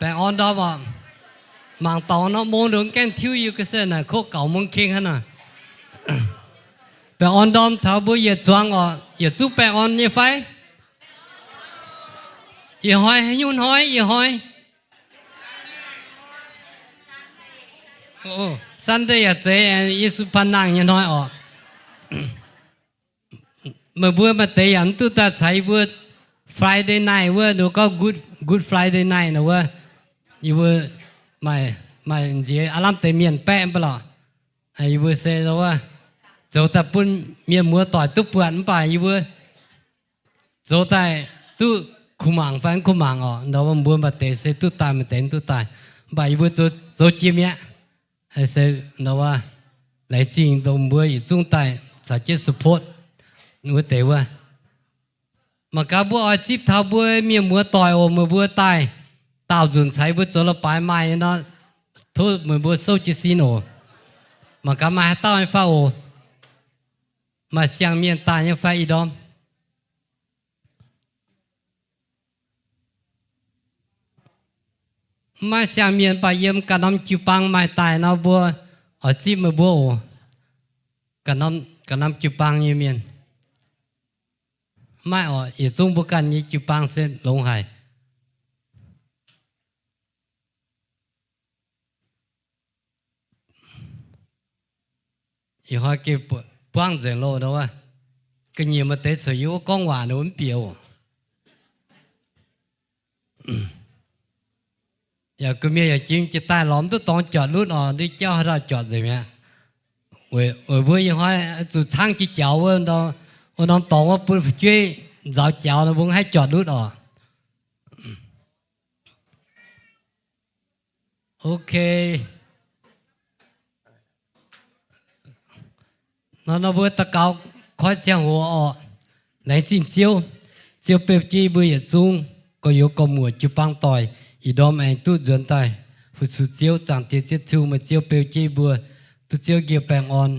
Baengh orn ndorm oc. Mangc dorngx nor mong ndoqc gaengh tiuv yie ga'sie naaic koqv gaux mong keng hnangv naaic. Baengh orn ndorm taux mbuo yietc zuangx oc, yietc zungv baengh orn nyei fai? Ih hnoi haaix nyungc hnoi ih hnoi? Sunday yaac zeiz Yesu paan nangh nyei hnoi oc. Meih mbuo maaih deix yaac mv duqv daaih caux yie mbuo Friday night wuov, nor gorngv Good, Good Friday night nor wuov, yie mbuo maaih, maaih nziex aav lamh deix mienh baeqv mv baac lorqc. Yie mbuo se wuov, zoux daaih bun mienh muoz doic duqv buatc mv baac yie mbuo zoux daaih duqv kuh mangc fai mv kuh mangc oc. Nor mbuo maaih deix se duqv daaih, maaih deix mv duqv daaih. Mv baac yie mbuo zoux, zoux jiex mi'aqv. Se nor wuov, laengz zingh dongh mbuo yietc zungv daaih caux jienv support wuov deix wuov. Mangc gaax mbuo oix zipv taux mbuo mienh muoz doic oc. Meih mbuo daaih daauh nzunc caux yie mbuo zoux la'baaix maaih nyei nor, tov meih mbuo souv jiez sin oc. Mangc gaax maaih haaix dauh nyei fai oc. Maaih siang-mienh daaih nyei fai ih ndorm? Mv maaih siang-mienh, mv baac yiem ganh norm jiu-baang maaih daaih nor, mbuo oix zipv meih mbuo oc. Ganh norm, ganh norm jiu-baang nyei mienh. Mv maaih oc, yietc zungv mbuo ganh nyei jiu-baang se longx haic. Ih hnoi gengh buangv nzengc loh nor wuov. Ga'nyiec maaih deix cuotv yiem wuov gorngv waac nor mv bieqc oc. Yaac gu'mienh yaac jiem jiex daaih lorz mv duqv dorngx jorpc lutv oc, ndui jauv haaix dauh jorpc nzengc mi'aqv. Weic, weic mbuo ih hnoi zuqc caangv jiex jaux wuov, wuov norm dorngx wuov bun fu'jueiv nzaaux jaux nor, mbuo haih jorpc lutv oc. Ok. Nor, nor mbuo daux gaux koi ziangh hoc oc. Laengz zingh Ziouv. Ziouv beu jienv yie mbuo yietc zungv gorx-youz gorx-muoc jiu-baang doic ih ndorm aengx duqv nzuonx daaih fu-sux Ziouv. Zaangc Diex Ziouv Tin-Hungh, meih Ziouv beu jienv yie mbuo, duqv Ziouv njiec baengh orn.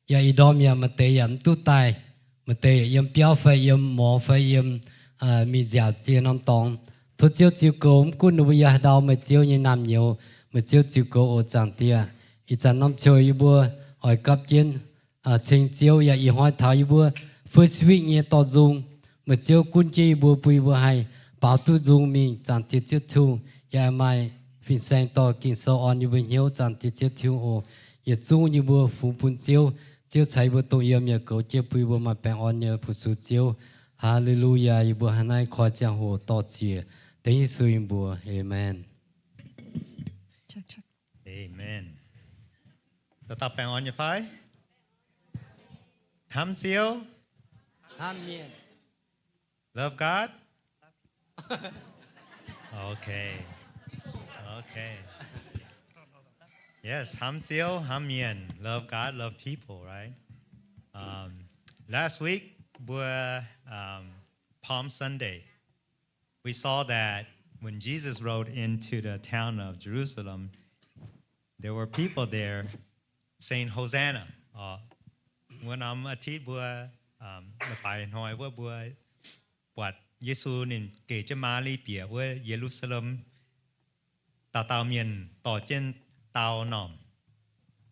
Yaac ih ndorm yaac maaih deix yaac mv duqv daaih, maaih deix yiem biauv fai yiem morz fai yiem mingh nziaauc ziex norm dorngx. Tov Ziouv ziux goux, mv gunv ninh mbuo yiem haaix ndau, meih Ziouv nyei naamh nyouz, meih Ziouv ziux goux oc Zaangc Diex. Ih zanc norm ziouc yie mbuo oix gapv jienv ceng Ziouv. Yaac ih hnoi taux yie mbuo first week nyei dorh nzung, meih Ziouv gunv jienv yie mbuo, bun yie mbuo haih baaux duqv nzung mingh. Zaangc Diex Ziouv Tin-Hungh, yaac maaih fin-saeng dorh Ging-Sou orn yie mbuo hnyouv. Zaangc Diex Ziouv Tin-Hungh oc, yietc zungv yie mbuo fungx bun Ziouv. Ziouv caux yie mbuo dongh yiem yaac goux jienv, bun yie mbuo maaih baengh orn nyei fu-sux Ziouv. Haa^le^lu^yaa. Yie mbuo hnangv naaiv koi ziangh hoc dorh ziex dengv Yesu nyei mbuox. Aamen. Aamen. Dauh dauh baengh orn nyei fai? Hnamv Ziouv. Love God. Okay. Okay. Yes, hnamv Ziouv, hnamv mienh. Love God, love people, right? Um, last week, mbuo, um, Palm Sunday, we saw that when Jesus rode into the town of Jerusalem, there were people there saying, Hosanna. Oc, wuov norm อาทิตย์ mbuo, um, la'baaix hnoi wuov mbuo buatc Yesu ninh geh jienv Maa^li bieqc wuov Ye^lu^saa^lem, dauh dauh mienh dorh jienv dau normh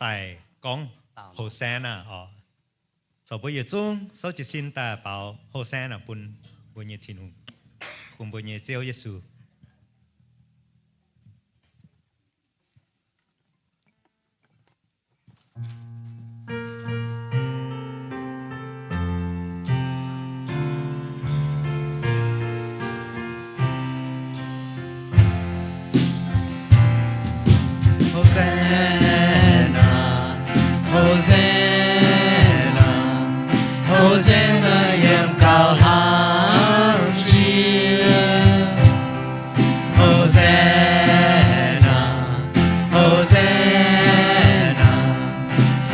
daaih gorngv Hosanna oc. Zoux mbuo yietc zungv souv jiez sin daaih baaux Hosanna bun mbuo nyei Tin-Hungh, bun mbuo nyei Ziouv Yesu. Hosanna, Hosanna, Hosanna yiem gauh hlang jiex. Hosanna, Hosanna,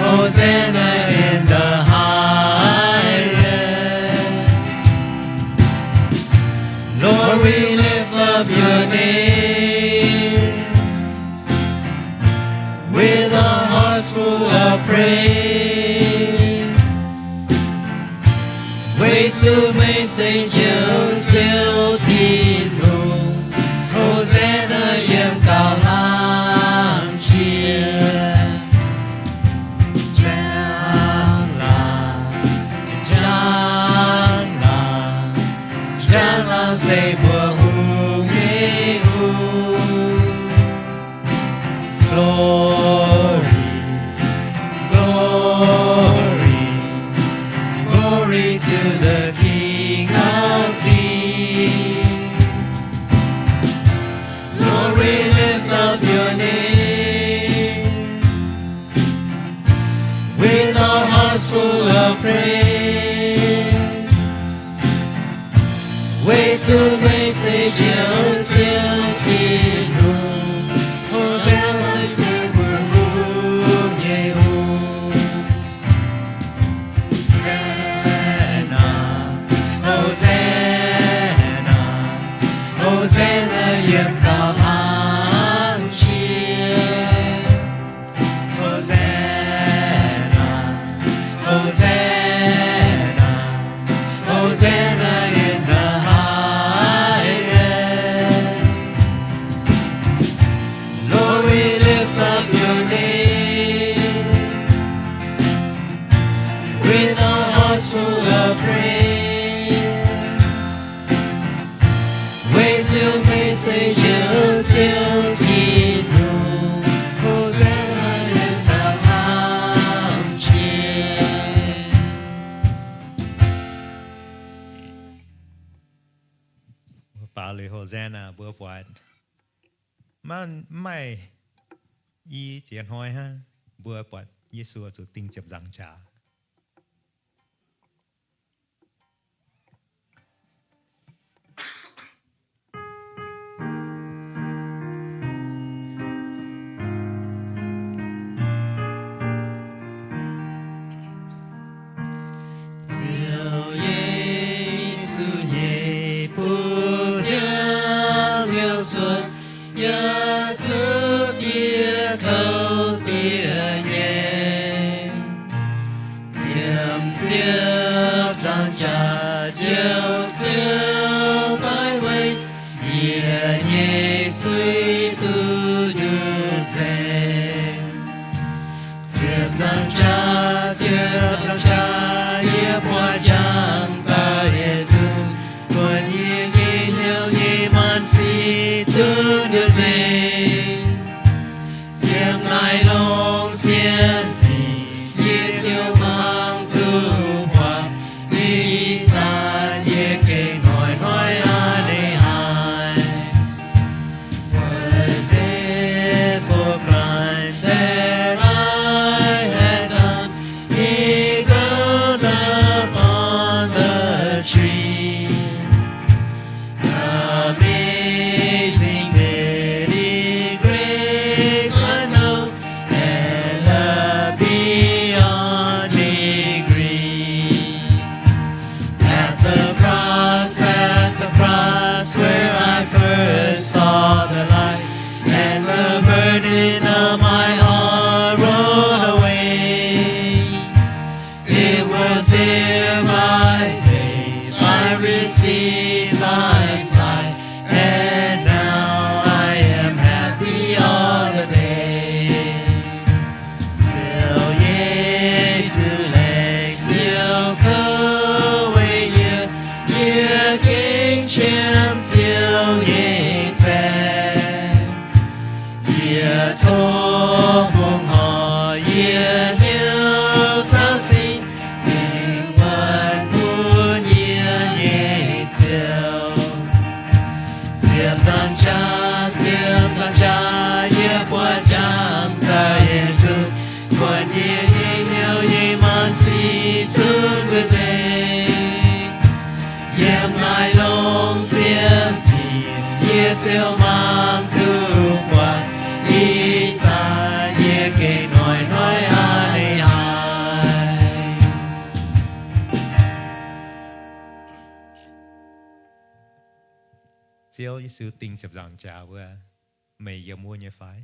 Hosanna in the highest. Lord, we lift up your name with our hearts full of praise. 为主每声求救听，Hosanna Ziouv, Ziouv Tin-Hungh, Hosanna se mbuo hungh nyei hungh. Hosanna, Hosanna, Hosanna yiem gauh hlang jiex. Hosanna, Hosanna, Hosanna in the highest. Lord, we lift up your name with our hearts full of praise. Weic Ziouv meih se Ziouv, Ziouv Tin-Hungh, Hosanna in the highest. Mbuo baaux liuz Hosanna, mbuo buatc maiv, maiv maaih i ziex hnoi hnangv, mbuo buatc Yesu zuqc dingh ziepc nzaangc jaax. Ziouv Yesu nyei buoz ziangh liuz cuotv, yaac zuqc dieh kouv dieh nyei. Yiem ziepc nzaangc jaax Ziouv, Ziouv daaih weic yie nyei zuiz duqv njuov nzengc. Ziepc nzaangc jaax, ziepc nzaangc jaax, yie buatc njang daaih yietc zungv, buatc yie nyei hnyouv nyei maanc sic zungv njuov nzengc. Yiem naaiv longx sienx fih, yie ziouc mangc duqv buatc, ih zanc yie gengh hnoi-hnoi a'hneiv haic. Was it for crimes that I had done, He goes upon the tree. Amazing pity, grace unknown and love beyond degree. At the cross, at the cross, where I first saw the light, and the burden of my heart rolled away. It was there by faith I received my sight, and now I am happy all the day. Ziouv Yesu laengz Ziouv kouv weic yie, yie gengh qiemx Ziouv nyei zaeng. Yie tov fongc horc yie hnyouv caux sin, zingh wuonv bun yie nyei Ziouv. Ziepc nzaangc jaax, ziepc nzaangc jaax, yie buatc njang daaih yietc zungv, buatc yie nyei hnyouv nyei maanc sic zungv njuov nzengc. Yiem naaiv longx sienx fih, yie ziouc mangc duqv buatc, ih zanc yie gengh hnoi-hnoi a'hneiv haic. Ziouv Yesu dingh ziepc nzaangc jaax wuov, meih yiem wuov nyei fai?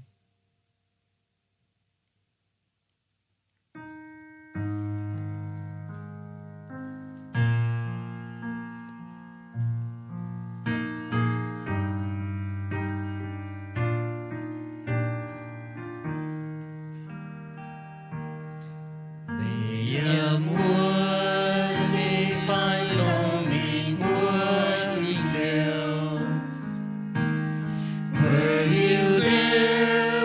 Meih yiem wuov nyei fai, dongh mingh wuov nyei Ziouv? Were you there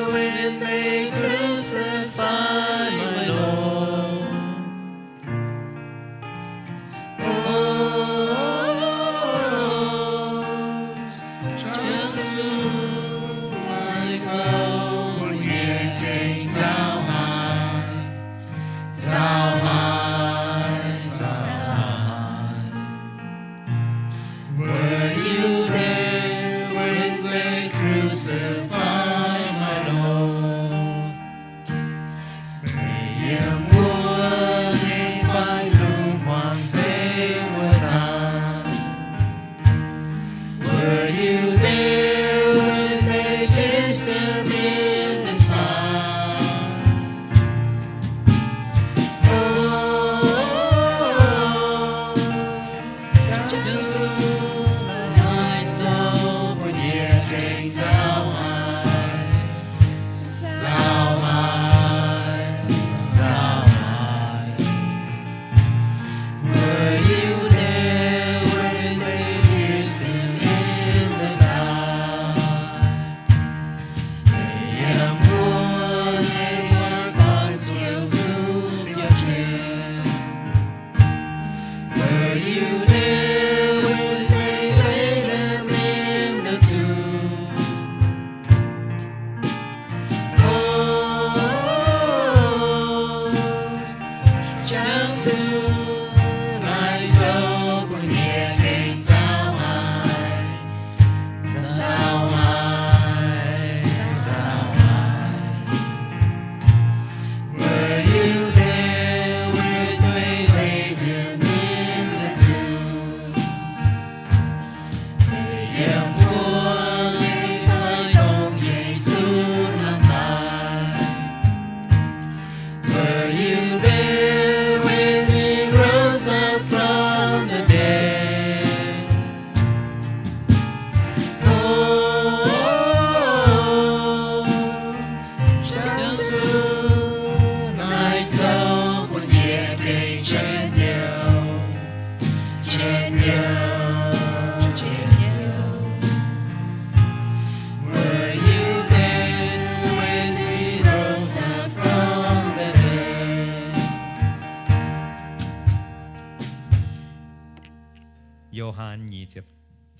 Yo^han nyic ziepc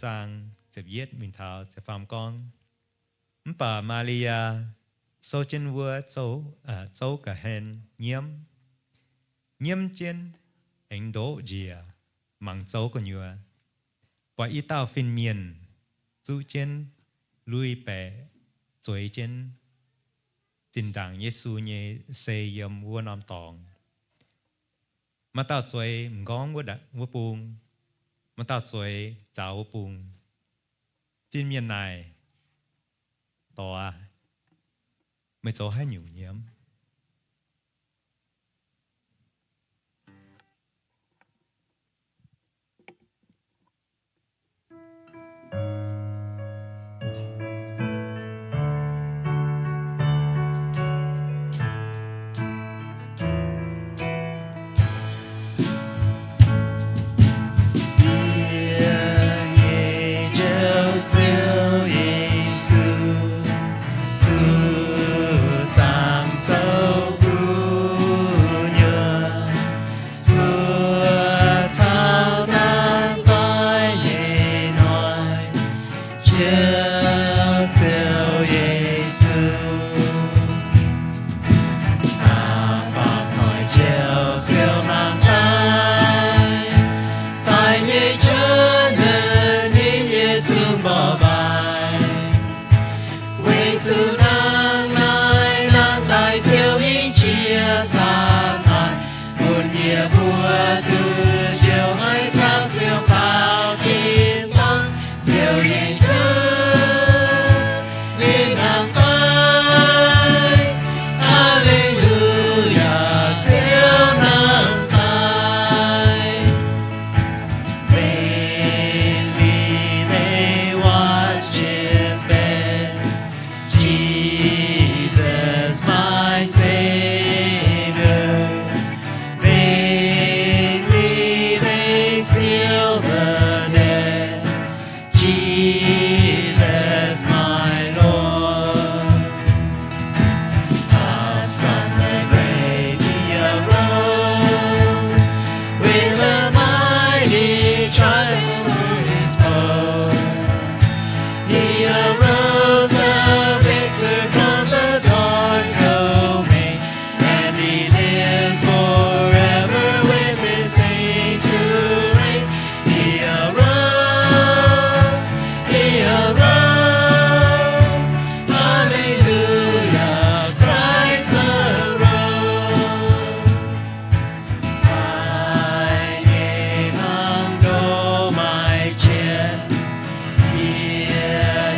zaang ziepc yietv mingh taux ziepc faam gorngv, mv baac Maa^li^yaa souv jienv wuov zouv, zouv ga'hlen nyiemv, nyiemv jienv aengx ndoqv njiec mangc zouv gu'nyuoz, buatc i dauh fin-mienh zuqv jienv lui-baeqc zueiz jienv zinh ndaangc Yesu nyei sei yiem wuov norm dorngx. Maaih dauh zueiz m'nqorngv wuov bung, maaih dauh zueiz zaaux wuov bung. Fin-mienh naaic, Dorc aac, meih zoux haaix nyungc nyiemv? Yie nyei Ziouv Ziouv Yesu, zuqc zaangc zoux gu'nyuoz, zuqc caux naaiv doic nyei hnoi, Ziouv Ziouv Yesu. Da'faanh hnoi Ziouv ziouc nangh daaih, daaih nyei cuotv ninh nyei zungv mborqv mbaaih. Weic zuqc hnangv naaiv nangh daaih Ziouv hingv jiex Saadaan, bun yie mbuo duqv njoux haiz caux Ziouv faaux tin-dorngh. Ziouv Yesu, ninh nangh daaih. Aa^le^lu^yaa, Ziouv nangh daaih. Vainly they watch his bed, Jesus, my Savior. Vainly they seal the dead, Jesus, my Lord. Up from the grave he arose, with a mighty triumph o'er his foes. He arose a victor from the dark domain, and he lives forever with his saints to reign. He arose, he arose, Alleluia, Christ arose. Maiv nyei hnaangx ndoqv maiv jienv, yie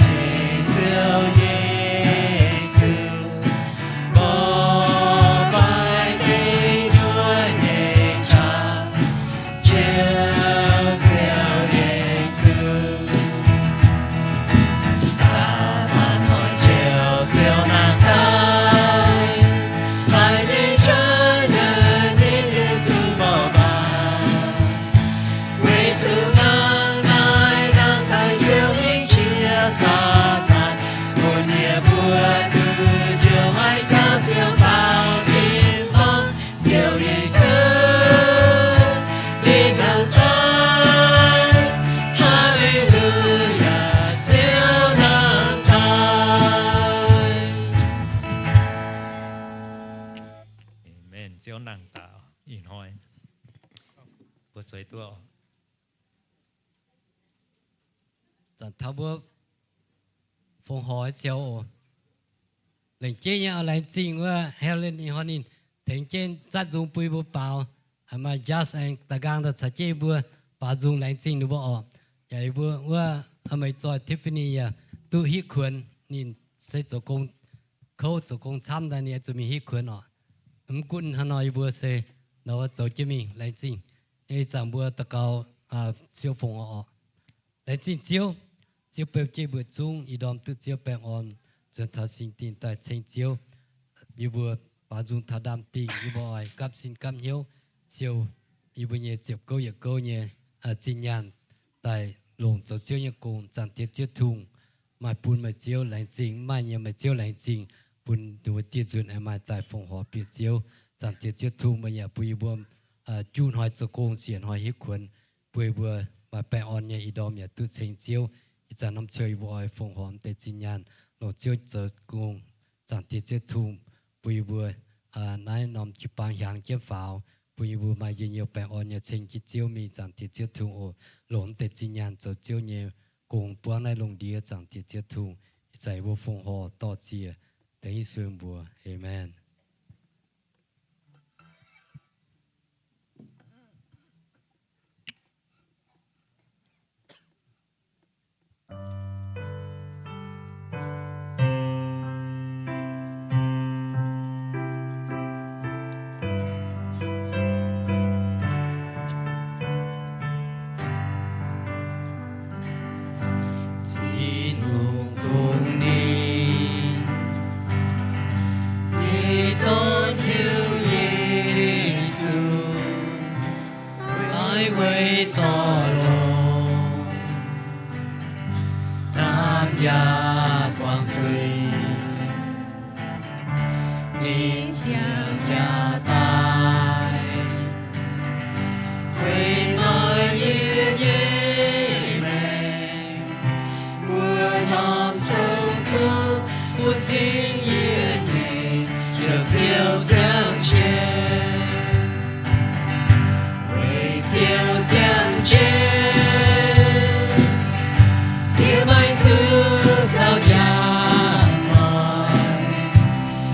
nyei Ziouv Yesu. Mborqv mbaaih deic-nyuoqc nyei qaqv, Ziouv, Ziouv Yesu. Da'faanh hnoi Ziouv, Ziouv nangh daaih, daaih nyei cuotv ninh nyei zungv mborqv mbaaih. Weic zuqc hnangv naaiv nangh daaih Ziouv hingv jiex Saadaan, bun yie mbuo duqv njoux haiz caux Ziouv faaux tin-dorngh. Ziouv Yesu, ninh nangh daaih. Alleluia, Ziouv nangh daaih. Amen. Ziouv nangh daaih ih hnoi. Mbuo zueiz duqv. Zanc taux mbuo fongc horc nyei ziouc oc. Laengz jienv nyei oc, laengz zingh wuov Helen ih hnoi ninh tengx jienv zatv nzung bun yie mbuo baaux. Maaih Josh aengx da'nqaang daaih caux jienv yie mbuo baaux nzung, laengz zingh ninh mbuo oc. Yaac yie mbuo wuov meih zoih Tiffany yaac duqv hitv kuonx, ninh se zoux gong kouv, zoux gong camv daaih ninh zuqc mingh hitv kuonx oc. Mv gunv hnangv nor yie mbuo se nor zoux jienv mingh, laengz zingh. Ih zanc mbuo daux gaux siou fongc oc. Laengz zingh Ziouv, Ziouv beu jienv mbuo zungv ih ndorm duqv Ziouv baengh orn, nzuonx taux singx dingh daaih ceng Ziouv. Yie mbuo baaux nzung taux ndaamv-dingh, yie mbuo oix gapv sin gapv hnyouv siou yie mbuo nyei ziepc gouv yietc gouv nyei zinh nyaanh daaih longc zoux Ziouv nyei gong. Zaangc Diex Ziouv Tin-Hungh, maaih bun meih Ziouv laengz zingh, mv maaih nyei meih Ziouv laengz zingh, bun ninh mbuo dieh nzunc aengx maaih daaih fongc horc bieqc Ziouv. Zaangc Diex Ziouv Tin-Hungh, meih yaac bun yie mbuo juqv hnoi zoux gong, siec hnoi hitv kuonx, bun bun yie mbuo maaih baengh orn nyei ih ndorm yaac duqv ceng Ziouv. Ih zanc norm ziouc yie mbuo oix fongc horc mv deix zinh nyaanh longc Ziouv zoux gong. Zaangc Diex Ziouv Tin-Hungh, bun yie mbuo naaiv norm jiu-baang hiaangx jienv faaux, bun yie mbuo maaih njien-youh baengh orn nyei ceng jienv Ziouv mingh. Zaangc Diex Ziouv Tin-Hungh oc, longc mv deix zinh nyaanh zoux Ziouv nyei gong buangv naaiv lungh ndiev. Zaangc Diex Ziouv Tin-Hungh, ih zanc yie mbuo fongc horc dorh ziec dengv Yesu mbuox, aamen. Tin-Hungh fungx ninh, ninh dorn heuc Yesu, maiv weic zorc longc, hnamv yaac guangc zuiz, ninh ziangh yaac daaih, weic maaih yie nyei maengc, mbuo norm zoux gong, bun cing yie nyei, Ziouv, Ziouv ziangh jienv. Weic Ziouv ziangh jienv, yie maiv zuqc caux jangx-noic.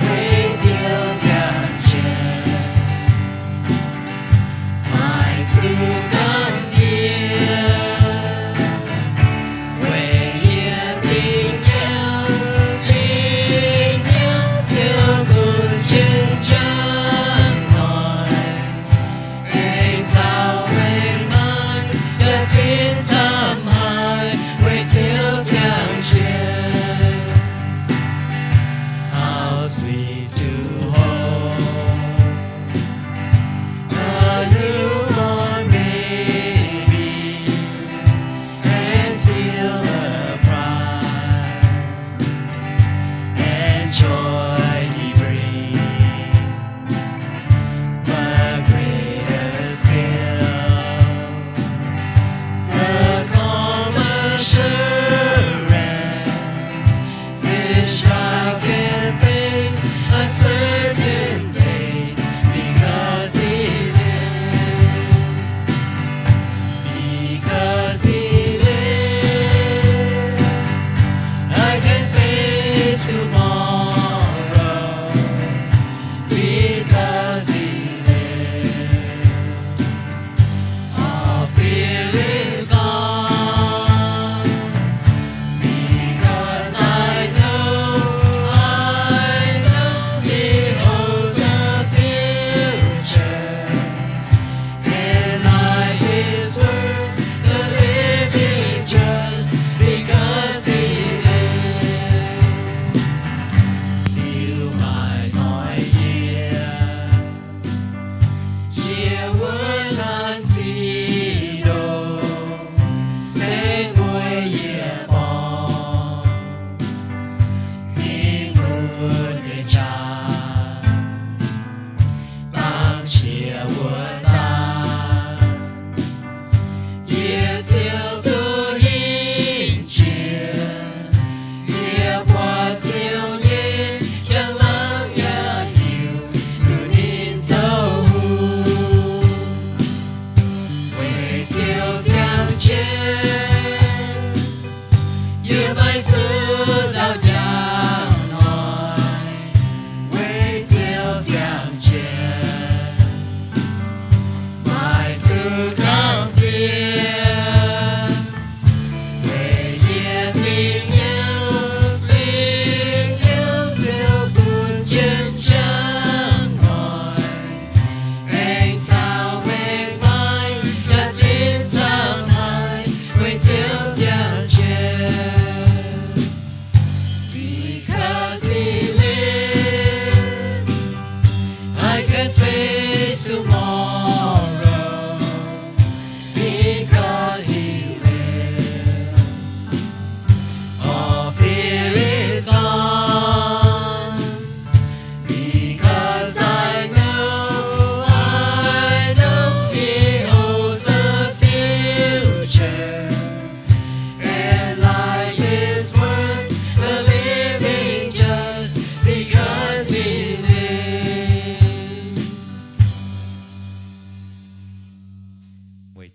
Weic Ziouv ziangh jienv, maiv zuqc gamh nziex. Weic yie dingc hnyouv, dingc hnyouv Ziouv gunv jienv jangx-noic. Aengx caux weng maaic jaax-zinh camv haic, weic Ziouv ziangh jienv. How sweet to hold a newborn baby and feel the pride and joy he brings. The greater still, the calm assurance, this child can face uncertain days, because he lives. Because he lives, I can face tomorrow.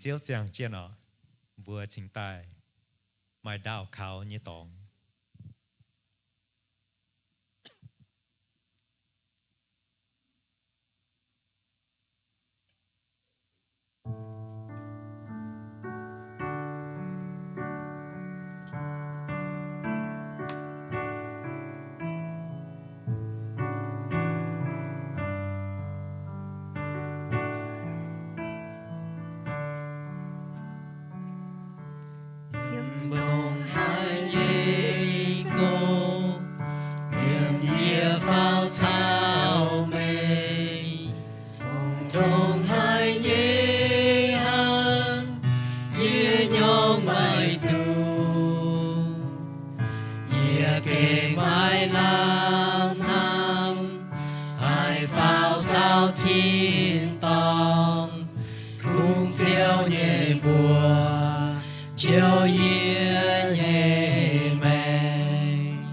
Ziouv ziangh jienv oc, mbuo cingx daaih maaih ndaauh kaux nyei dorngx. Yiem ndongc haaix nyei ngongh, yiem yie faaux caux meih, ndongc haaix nyei hnangv, yie nyorx maiv duqv. Yie gengh maiv lamh hnamv, haih faaux taux tin-dorngh, kungx Ziouv nyei mbuox njoux yie nyei maengc.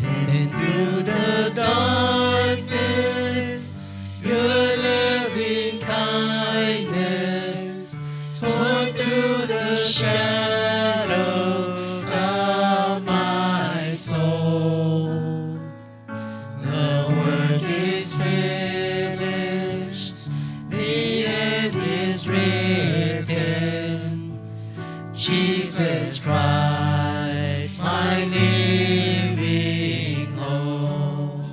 Then through the darkness, your loving kindness tore through the shadows of my soul. The work is finished, the end is written. Jesus Christ, my living hope.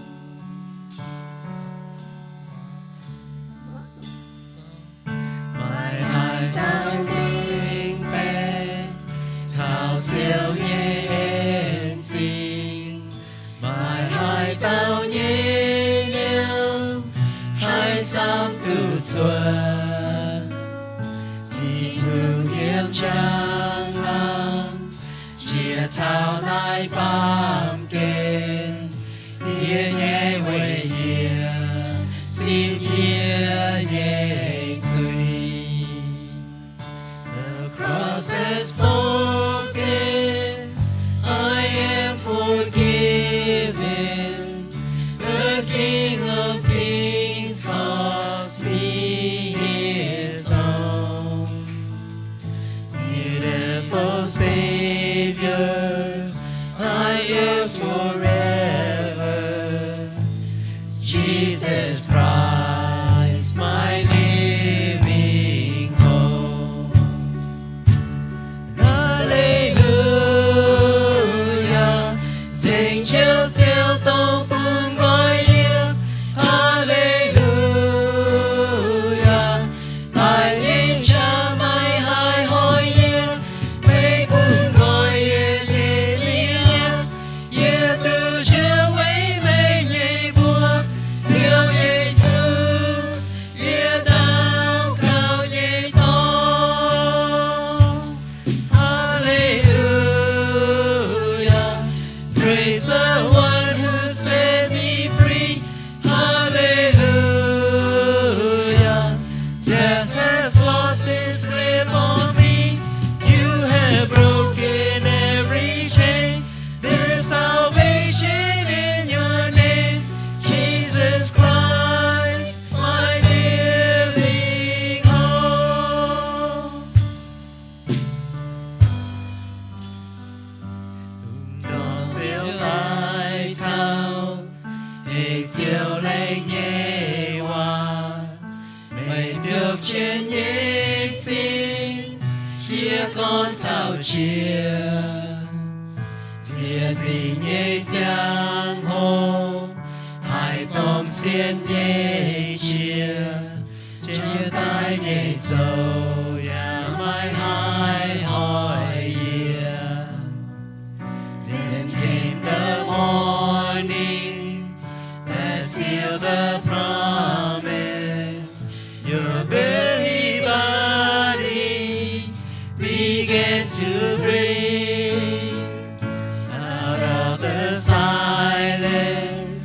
Maaih haaix dauh mengh baeqc taux Ziouv nyei en zingh? Maaih haaix dauh nyei nyouz haih camv duqv cuotv? Tin-Hungh yiem njang laangz jiex taux naaiv baamh gen, yie nyei weic yie sin yie nyei zuiz. The cross has spoken, I am forgiven. The King of Kings calls me his own. Beautiful Savior, I yours forever. Jesus Christ, my living hope. Hallelujah, ceng Ziouv, Ziouv dongh bun nqoi yie. Hallelujah, daic nyei jaax maiv haih hoic yie, meih bun nqoi yie nyei liev. Yie duqv njoux weic meih nyei mbuox, Ziouv Yesu, yie daux gaux nyei dorngx. Hallelujah, praise the one who set me free. Hallelujah. Death has lost its grip on me. You have broken every chain. There's salvation in your name, Jesus Christ, my living hope. Lungh ndorm Ziouv daaih taux, ei Ziouv laengz nyei waac, meih biopv jienv nyei sin, jiez gorn taux jiex. Ziec zingh nyei ziangh hoc, haih domh sien nyei jiex. Jiex daaih nyei zoux yaac maiv haih hoic yie. Then came the morning that sealed the promise. Your very body began to breathe. Out of the silence,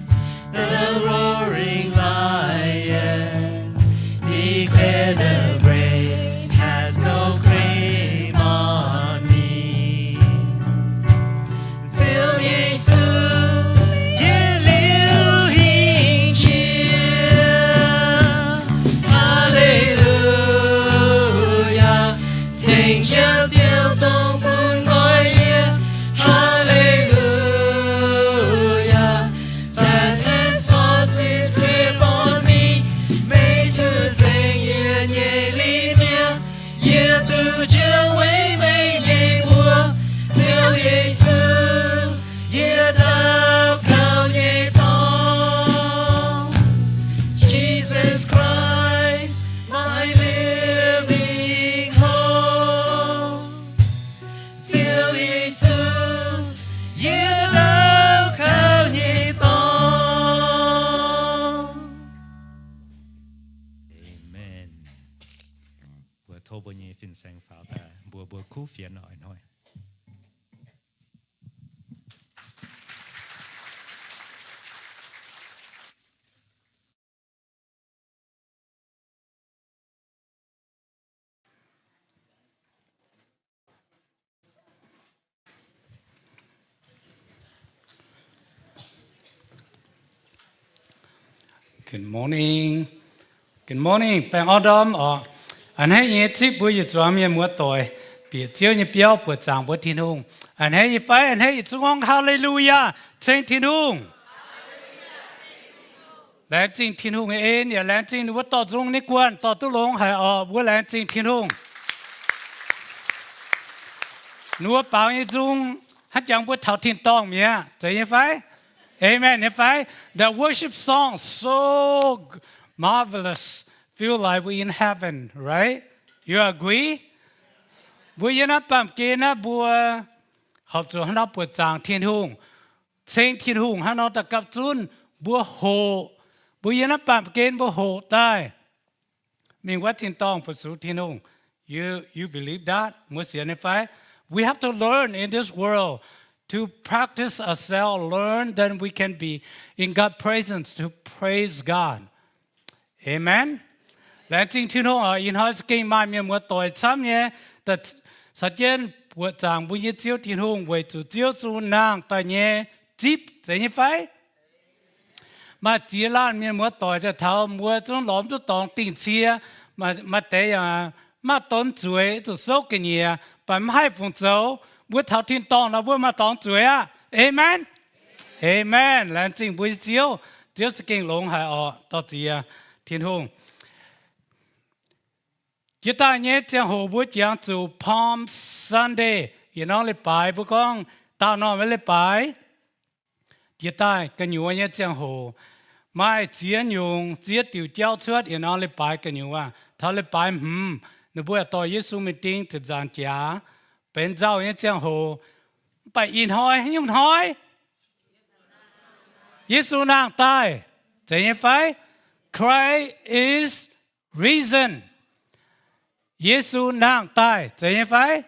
the roaring lion mbuo nyei fin-saeng faaux daaih, mbuo, mbuo kuv fienx oc ih hnoi. Good morning. Good morning. Baengh orn ndorm oc. A'hneiv nyei zipv mbuo yietc zuangx mienh muoz-doic bieqc Ziouv nyei biauv buoqc zaangc mbuo Tin-Hungh. A'hneiv nyei fai? A'hneiv yietc zungv gorngv Hallelujah, ceng Tin-Hungh. Laengz zingh Tin-Hungh nyei en, yaac laengz zingh ninh mbuo dorh nzung nyei guanh dorh duqv longx haic oc. Mbuo laengz zingh Tin-Hungh. Ninh mbuo baaux nyei nzung hnangv jangx mbuo taux tin-dorngh mi'aqv. Zeiz nyei fai? Amen nyei fai? The worship song so marvelous, feel like we in heaven, right? You agree? Mbuo yiem naaiv baamh gen naaiv mbuo horpc zuqc hnangv nor buoqc zaangc Tin-Hungh, ceng Tin-Hungh hnangv nor daaih gapv zunv. Mbuo hoqc, mbuo yiem naaiv baamh gen mbuo hoqc daaih mingh wuov tin-dorngh fu-sux Tin-Hungh. You, you believe that? Mbuo sienx nyei fai? We have to learn in this world to practice ourselves, learn, then we can be in God's presence to praise God. Amen. Laengz zingh Tin-Hungh oc. Ih hnoi za'gengh maaih mienh muoz-doic camv nyei, caux jienv buoqc zaangc mbuo nyei Ziouv Tin-Hungh weic zuqc Ziouv Yesu nangh daaih nyei zipv. Zeiz nyei fai? Maaih ziex laanh mienh muoz-doic daaih taux mbuo zungv lorz mv duqv dorngx dingh cie. Maaih deix yaac maaih dorngx zueiz zuqc souv ga'nyiec, mv baac mv haih fungc zoux. Mbuo taux tin-dorngh nor mbuo maaih dorngx zueiz aqv. Amen. Amen. Laengz zingh mbuo nyei Ziouv. Ziouv za'gengh longx haic oc. Dorh ziex Tin-Hungh. Jiex daaih nyei ziangh hoc mbuo jangx zuqc Palm Sunday, yietc norm leiz-baaix, mbuo gorngv daauh normh nyei leiz-baaix. Jiex daaih gu'nyuoz nyei ziangh hoc maaih ziex nyungc ziex diuc jauv cuotv yietc norm leiz-baaix gu'nyuoz. Taux leiz-baaix hmz, ninh mbuo yaac dorh Yesu mingh ding ziepc nzaangc jaax, benx nzauh nyei ziangh hoc. Mv baac ih hnoi haaix nyungc hnoi? Yesu nangh daaih. Zeiz nyei fai? Christ is risen. Yesu nangh daaih. Zeiz nyei fai?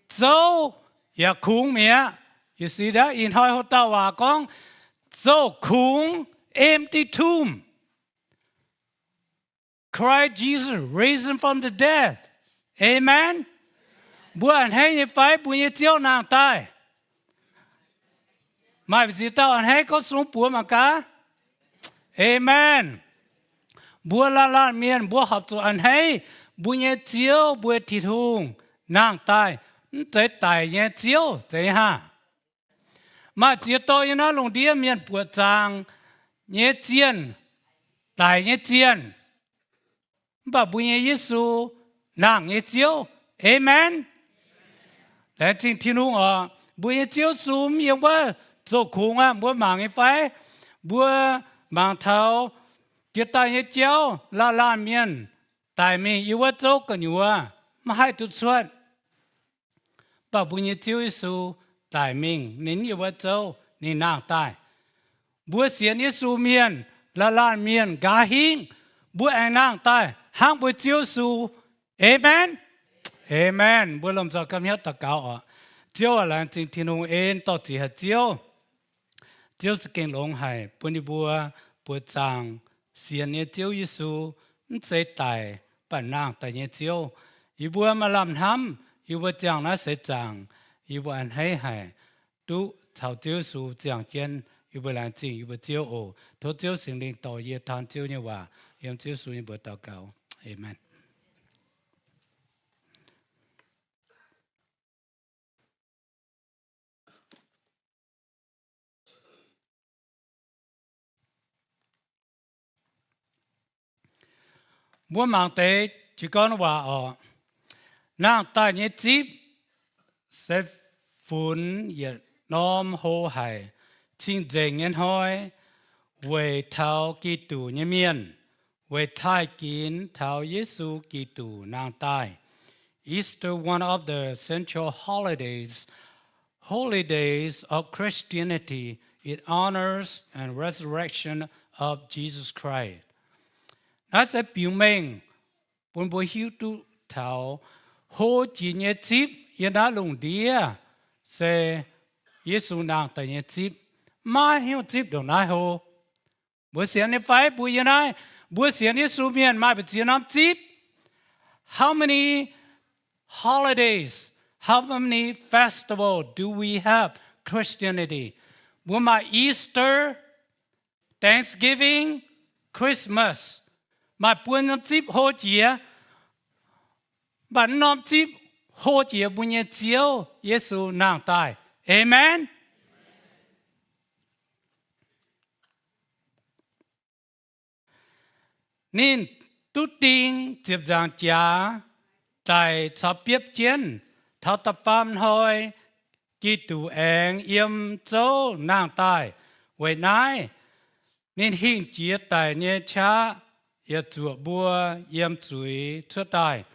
Zouv yaac kungx mi'aqv. You see that? Ih hnoi hoc dauh waac gorngv zouv kungx, empty tomb. Christ Jesus risen from the dead. Amen. Mbuo a'hneiv nyei fai mbuo nyei Ziouv nangh daaih? Maaih ziex dauh a'hneiv gorngv sung buoz mangc gaax. Amen. Mbuo laanh laanh mienh mbuo horpc zuqc a'hneiv mbuo nyei Ziouv, mbuo Tin-Hungh nangh daaih, mv zeiz daic nyei Ziouv. Zeiz nyei haah? Maaih ziex dauh yiem naaiv lungh ndiev mienh buoqc zaangc nyei zienh, daic nyei zienh, mv baac mbuo nyei Yesu nangh nyei Ziouv. Amen. Laengz zingh Tin-Hungh oc. Mbuo nyei Ziouv Yesu mv yiem wuov zoux kungx aqv. Mbuo mangc nyei fai? Mbuo mangc taux jiex daaih nyei jauv, laanh laanh mienh daic mingh yiem wuov zouv gu'nyuoz, mv haih duqv cuotv. Mv baac mbuo nyei Ziouv Yesu daic mingh, ninh mv yiem wuov zouv, ninh nangh daaih. Mbuo sienx Yesu mienh, laanh laanh mienh nqa'haav hingv mbuo aengx nangh daaih hnangv mbuo Ziouv Yesu. Amen. Amen. Mbuo lomh nzoih gapv hnyouv daux gaux oc. Ziouv aac, laengz zingh Tin-Hungh en dorh ziqc haic Ziouv. Ziouv za'gengh longx haic bun yie mbuo buoqc zaangc sienx nyei Ziouv Yesu, mv zeiz daic, mv baac nangh daaih nyei Ziouv. Yie mbuo maaih lamh hnamv, yie mbuo ziangh naaiv seix zaangc, yie mbuo a'hneiv haic duqv caux Ziouv Yesu ziangh jienv. Yie mbuo laengz zingh yie mbuo Ziouv oc. Tov Ziouv Singx Lingh dorh yie taan Ziouv nyei waac. Yiem Ziouv Yesu nyei mbuox daux gaux. Amen. Mbuo mangc deix jiez gorn waac oc. Nangh daaih nyei zipv se funx yietc norm hlo haic cing-nzengc nyei hnoi weic taux Giduc nyei mienh, weic taaih ginx taux Yesu Giduc nangh daaih. Easter, one of the central holidays, holy days of Christianity, it honors and resurrection of Jesus Christ. Naaiv se biux mengh bun mbuo hiuv duqv taux hlo jiex nyei zipv yiem naaiv lungh ndiev, se Yesu nangh daaih nyei zipv. Maiv hiuv zipv ndongc naaiv hlo. Mbuo sienx nyei fai? Mbuo yiem naaiv, mbuo sienx Yesu mienh maaih mbu'ziex norm zipv? How many holidays, how many festival do we have Christianity? Mbuo maaih Easter, Thanksgiving, Christmas, maaih buo norm zipv hlo jiex. Mv baac norm zipv hlo jiex mbuo nyei Ziouv Yesu nangh daaih. Amen. Ninh duqv ding ziepc nzaangc jaax daic caux biopv jienv. Taux da'faam hnoi, Giduc aengx yiem zouv nangh daaih. Weic naaiv, ninh hingh jiex daic nyei qaqv yaac zuoqc mbuo yiem zuiz cuotv daaih.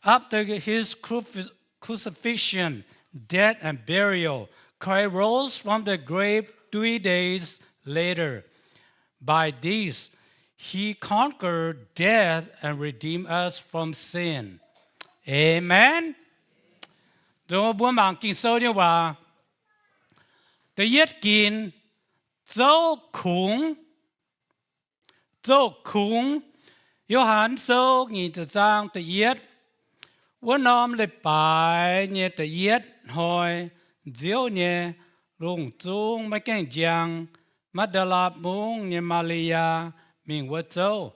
After his cruci- crucifixion, death, and burial, Christ rose from the grave three days later. By this, he conquered death and redeemed us from sin. Amen. Nzunc mbuo mangc Ging-Sou nyei waac. Da'yietv ginc, zouv kungx. Zouv kungx. Yo^han Sou nyic ziepc zaang da'yietv. Wuov norm leiz-baaix nyei da'yietv hnoi, nziouv nyei, lungh zungv maiv gaengh njang, Magdala Mungv nyei Maa^li^yaa mingh wuov zouv,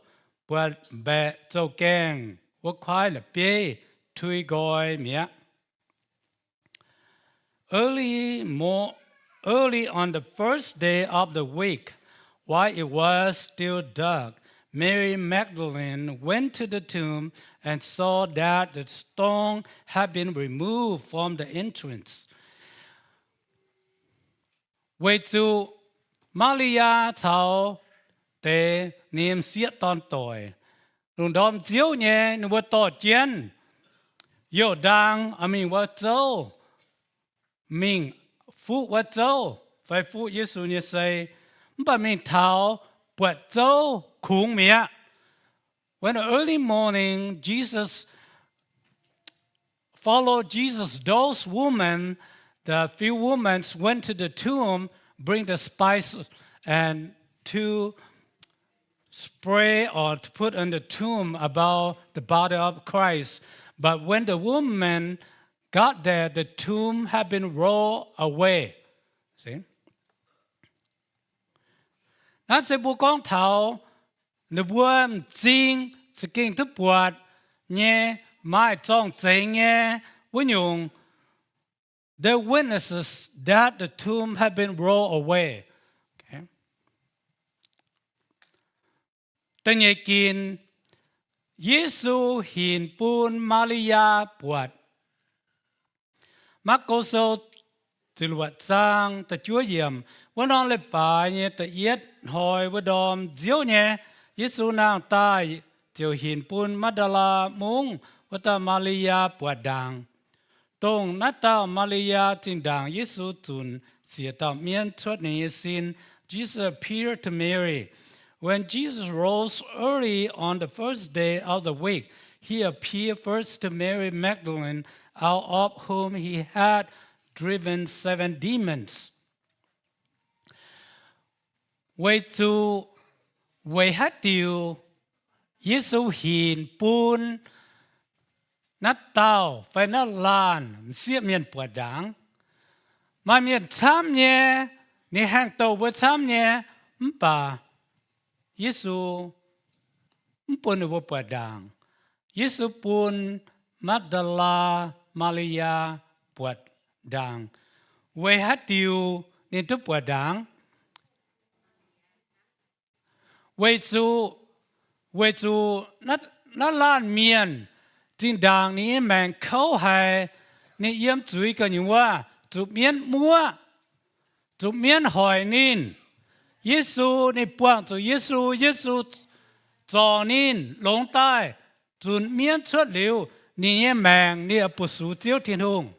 buatc mbaeqc zouv-gaengh wuov kuaaiv la'bieiv tui nqoi mi'aqv. Early mo-, early on the first day of the week, while it was still dark, Mary Magdalene went to the tomb and saw that the stone had been removed from the entrance. Weic zuqc Maa^li^yaa caux deix ninh nyei m'sieqv dorn-doic lungh ndorm nziouv nyei, ninh mbuo dorh jienv youh ndaang mingh wuov zouv, mingh fuqv wuov zouv fai fuqv Yesu nyei sei, mv baac mingh taux buatc zouv kungx mi'aqv. When early morning, Jesus followed Jesus, those women, the few women went to the tomb, bring the spice and to spray or to put on the tomb about the body of Christ. But when the women got there, the tomb had been rolled away. See? Naaiv se mbuo gorngv taux ninh mbuo m'zing za'gengh duqv buatc nyei, maaih zorng-zengx nyei wuov nyungc. They witnesses that the tomb had been rolled away. Da'nyeic ginc, Yesu hinc bun Maa^li^yaa buatc. Maako Sou ziepc luoqc zaang da'juov yiemc, wuov norm leiz-baaix nyei da'yietv hnoi wuov ndorm nziouv nyei, Yesu nangh daaih ziouc hinc bun Magdala Mungv wuov dauh Maa^li^yaa buatc ndaangc. Dongh naaiv dauh Maa^li^yaa zinh ndaangc Yesu zunc siec dauh mienv cuotv ninh nyei sin, Jesus appeared to Mary. When Jesus rose early on the first day of the week, he appeared first to Mary Magdalene, out of whom he had driven seven demons. Weic zuqc, weic haaix diuc Yesu hinc bun naaiv dauh fai naaiv laanh m'sieqv mienh buatc ndaangc? Maaih mienh camv nyei, ninh haengh douh mbuo camv nyei, mv baac Yesu mv bun ninh mbuo buatc ndaangc. Yesu bun Magdala Maa^li^yaa buatc ndaangc. Weic haaix diuc ninh duqv buatc ndaangc? Weic zuqc, weic zuqc naaiv laanh mienh zinh ndaangc ninh nyei maengc kouv haic, ninh yiem zuiz gu'nyuoz zuqc mienv muoqv, zuqc mienv hoic ninh. Yesu, ninh buangh zuqc Yesu, Yesu zorc ninh longx daaih, zunc mienv cuotv liuz, ninh nyei maengc ninh oix butv-sux Ziouv Tin-Hungh.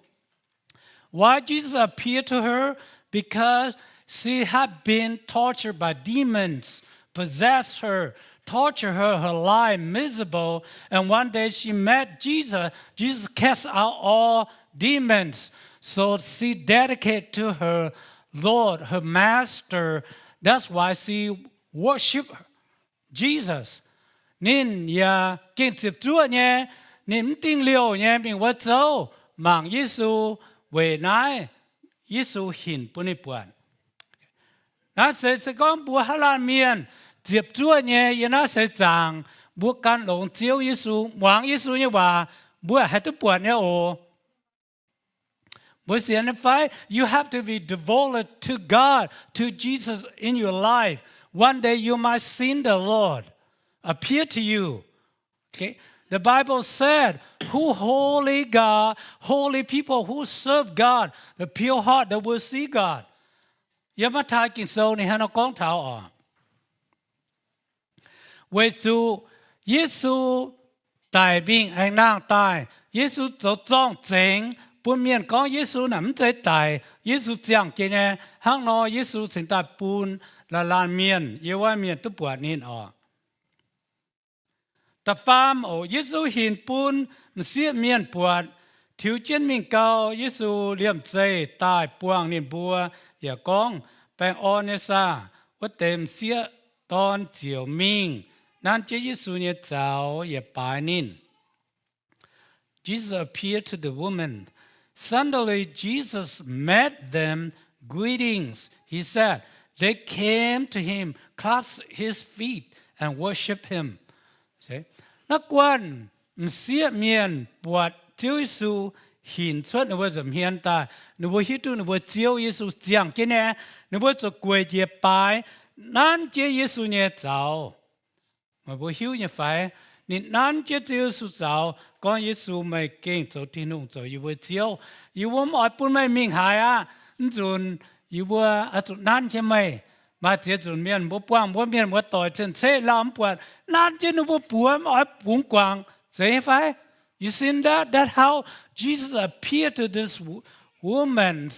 Why Jesus appeared to her? Because she had been tortured by demons, possessed her, tortured her her life miserable, and one day she met Jesus. Jesus cast out all demons. So she dedicated to her Lord, her master. That's why she worship Jesus. Ninh yaac gengh ziepc zuoqv nyei, ninh mv dingh liouh nyei mingh wuov zouv mangc Yesu, weic naaiv Yesu hinc bun ninh buatc. Naaiv se, se gorngv mbuo haaix laanh mienh ziepc zuoqv nyei yiem naaiv seix zaangc, mbuo gan longx Ziouv Yesu, muangx Yesu nyei waac, mbuo haih duqv buatc nyei oc. Mbuo sienx nyei fai? You have to be devoted to God, to Jesus in your life. One day you might see the Lord appear to you. Okay? The Bible said, who holy God, holy people who serve God, the pure heart, they will see God. Yiem Matv^taai Ging-Sou ninh hnangv nor gorngv taux oc. Weic zuqc Yesu daic mingh aengx nangh daaih, Yesu zoux zorng-zengx bun mienh gorngv Yesu naaic mv zeiz daic, Yesu ziangh jienv nyei. Hnangv nor Yesu cingx daaih bun laanh laanh mienh, yiem wuov mienh duqv buatc ninh oc. Da'faam oc, Yesu hinc bun m'sieqv mienh buatc, tiux jienv mingh gau, Yesu liemh zeih daaih buangh ninh mbuo, yaac gorngv, baengh orn nyei saah? Wuov deix m'sieqv dorn ziouc mingh nanv jienv Yesu nyei zaux yaac baaix ninh. Jesus appeared to the woman. Suddenly, Jesus met them. Greetings, he said. They came to him, clasped his feet, and worshipped him. Naaiv guanh m'sieqv mienh buatc Ziouv Yesu hinc cuotv ninh mbuo nza'hmien daaih, ninh mbuo hiuv duqv ninh mbuo Ziouv Yesu ziangh jienv nyei, ninh mbuo zuqc gueic njiec baaix nanv jienv Yesu nyei zaux. Meih mbuo hiuv nyei fai? Ninh nanv jienv Ziouv Yesu zaux, gorngv, Yesu, meih gengh zoux Tin-Hungh, zoux yie mbuo Ziouv. Yie mbuo mv oix bun meih mingh haaix aqv. Mv nzunc yie mbuo oix zuqc nanv jienv meih. Maaih ziex nzunc mienh mbuo buangh mbuo mienh muoz-doic cien-ceqv lauh mv buatc, nanv jienv ninh mbuo buoz, mv oix bungx guangc, zeiz nyei fai? You seen that? That's how Jesus appeared to this wo-, woman.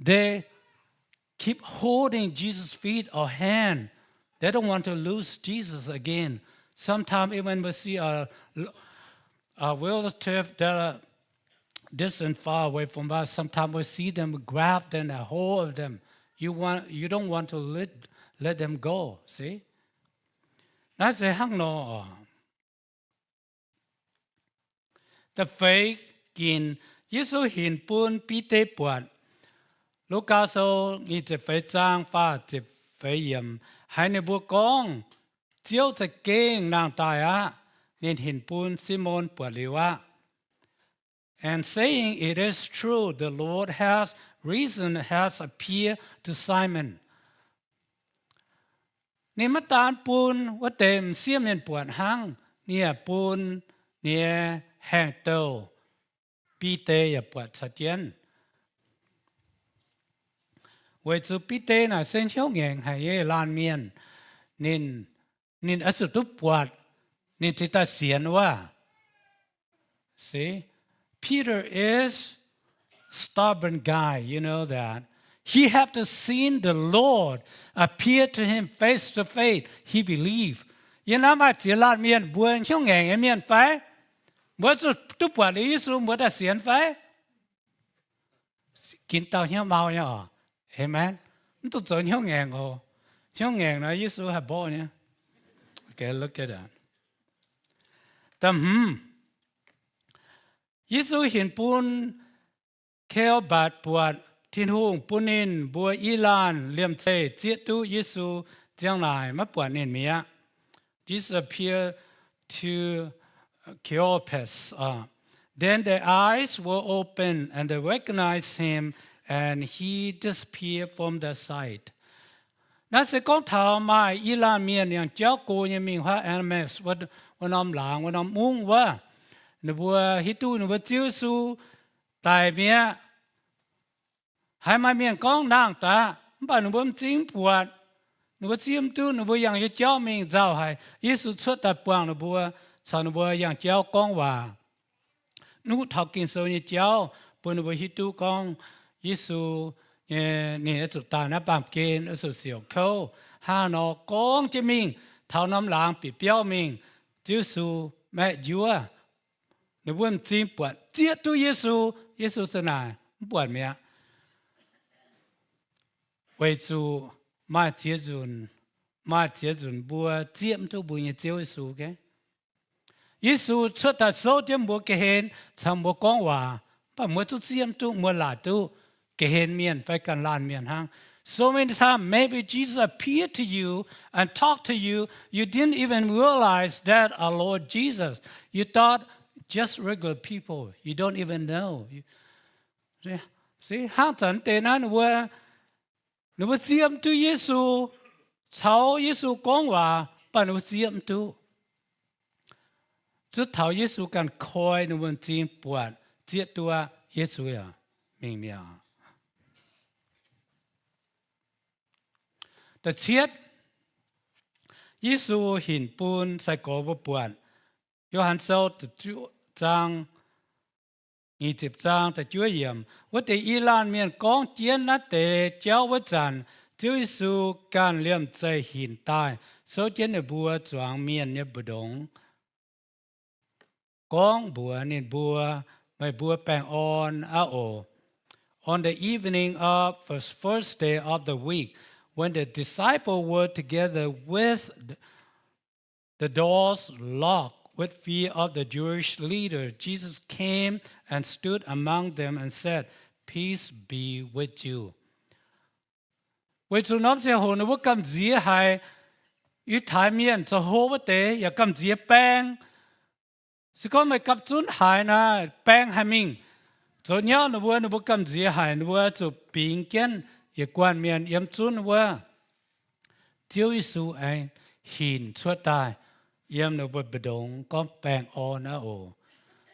They keep holding Jesus' feet or hand. They don't want to lose Jesus again. Sometimes even we see a, a relative that are distant, far away from us, sometimes we see them, we grab them and hold of them. You want, you don't want to let, let them go, see? Naaiv se hnangv nor oc. Da'feix ginc, Yesu hinc bun Bide buatc. Lugaa Sou nyic ziepc feix zaang faah ziepc feix yiemc, haiz ninh mbuo gorngv, Ziouv za'gengh nangh daaih aqv. Ninh hinc bun Simon buatc liuz aqv. And saying, it is true, the Lord has risen, has appeared to Simon. Ninh maiv daan bun wuov deix m'sieqv mienh buatc hnangv, ninh yaac bun ninh nyei haengh douh Bide yaac buatc caux jienv. Weic zuqc Bide naaic se hnyouv ngaengc haic nyei laanh mienh. Ninh, ninh oix zuqc duqv buatc, ninh cingx daaih sienx wuov. See, Peter is stubborn guy, you know that. He have to seen the Lord appear to him face to face, he believe. Yie naaiv maaih ziex laanh mienh, mbuo hnyouv ngaengc nyei mienh fai? Mbuo zuqc duqv buatc liuz Yesu mbuo daaih sienx fai? Ginv dauh hnyouv mau nyei oc. Amen. Mv dungx zoux hnyouv ngaengc oc. Hnyouv ngaengc nor Yesu haih mborqv nyei. Okay, look at that. Da'hmz, Yesu hinc bun Kle^o^mbatc buatc. Tin-Hungh bun ninh mbuo i laanh liemh zeih zieqv duqv Yesu, ziang naaic maiv buatc ninh mi'aqv. Jesus appeared to Cleopas. Uh, then their eyes were opened and they recognized him, and he disappeared from their sight. Naaiv se gorngv taux maaih i laanh mienh yangh jauv go nyei mingh huaav Emmaus wuov norm laangz, wuov norm mungv wuov. Ninh mbuo hiuv duqv ninh mbuo Ziouv Yesu daic mi'aqv. Haiz maaih mienh gorngv nangh daaih, mv baac ninh mbuo m'zing mv buatc. Ninh mbuo zieqv mv duqv, ninh mbuo yangh nyei jauv mingh nzauh haic. Yesu cuotv daaih buangh ninh mbuo, caux ninh mbuo yangh jauv gorngv waac. Nuqv taux Ging-Sou nyei jauv bun ninh mbuo hiuv duqv gorngv Yesu nyei, ninh oix zuqc daaih naaiv baamh gen, oix zuqc siouc kouv. Hnangv nor gorngv jienv mingh, taux norm laangz bieqc biauv mingh, Ziouv Yesu maeqv njuov. Ninh mbuo m'zing buatc zieqv duqv Yesu. Yesu ziouc naaic, mv buatc mi'aqv, weic zuqc maaih ziex nzunc, maaih ziex nzunc mbuo zieqv mv duqv mbuo nyei Ziouv Yesu. Yesu cuotv daaih souv jienv mbuo ga'hlen caux mbuo gorngv waac, mv baac mbuo zungv zieqv mv duqv, mbuo laaic duqv ga'hlen mienh fai ganh laanh mienh hnangv. So many times, maybe Jesus appeared to you and talked to you. You didn't even realize that our Lord Jesus. You thought just regular people. You don't even know. Se hnangv zanc deix naaiv ninh mbuo, ninh mbuo zieqv mv duqv Yesu, caux Yesu gorngv waac, mv baac ninh mbuo zieqv mv duqv. Zuov taux Yesu ganh koi ninh mbuo m'zing buatc zieqv duqv Yesu yaac mingh mi'aqv. Da'cietv, Yesu hinc bun sai-gorx mbuo buatc. Yo^han Sou zaang, nyic ziepc zaang da'juov yiemc, wuov deix i laanh mienh gorngv jienv naaiv deix jauv wuov zanc, Ziouv Yesu ganh liemh zeih hinc daaih, souv jienv ninh mbuo zuangx mienh nyei mbu'ndongx, gorngv mbuox ninh mbuo, Meih mbuo baengh orn aqv oc. On the evening of the first day of the week, when the disciples were together with the doors locked with fear of the Jewish leaders, Jesus came and stood among them and said, Peace be with you. Weic zuqc norm ziangh hoc ninh mbuo gamh nziex haic. Yiutai mienh zoux hlo wuov deix yaac gamh nziex baeng. Se gorngv meih gapv zunv haaix naaic, baeng haih mingh zoux nyauv ninh mbuo, ninh mbuo gamh nziex haic, ninh mbuo zuqc bingx jienv yietc guanh mienh yiem zunv wuov. Ziouv Yesu aengx hinc cuotv daaih yiem ninh mbuo mbu'ndongx gorngv, Baengh orn aqv oc.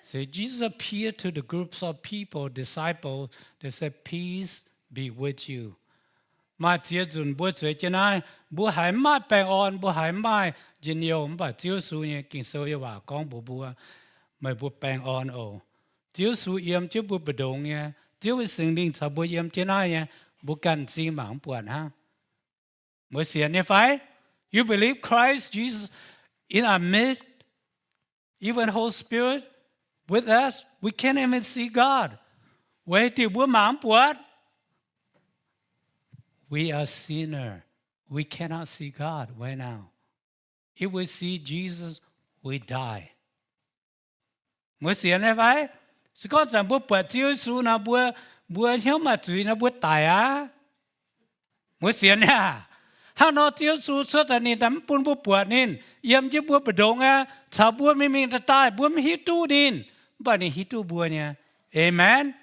See, Jesus appeared to the groups of people, disciples, they said, Peace be with you. Maaih ziex nzunc mbuo zueiz jienv naaiv, mbuo haiz mv maaih baengh orn, mbuo haiz mv maaih njien-youh, mv baac Ziouv Yesu nyei Ging-Sou nyei waac gorngv mbuox mbuo, Meih mbuo baengh orn oc. Ziouv Yesu yiem jienv mbuo mbu'ndongx nyei. Ziouv nyei Singx Lingh caux mbuo yiem jienv naaiv nyei. Mbuo ganh m'zing mangc mv buatc hnangv. Mbuo sienx nyei fai? You believe Christ Jesus in our midst, even Holy Spirit with us? We can't even see God. Weic diuc mbuo mangc mv buatc. We are sinner. We cannot see God right now. If we see Jesus, we die. Mbuo sienx nyei fai? Se gorngv zanc mbuo buatc Ziouv Yesu nor, mbuo, mbuo hnyouv maaih zuiz nor, mbuo daic aqv. Mbuo sienx nyei aac? Hnangv nor Ziouv Yesu cuotv daaih ninh mv bun mbuo buatc ninh yiem jienv mbuo mbu'ndongx aqv, caux mbuo mingh mingh daaih daaih, mbuo mv hiuv duqv ninh, mv baac ninh hiuv duqv mbuo nyei. Amen.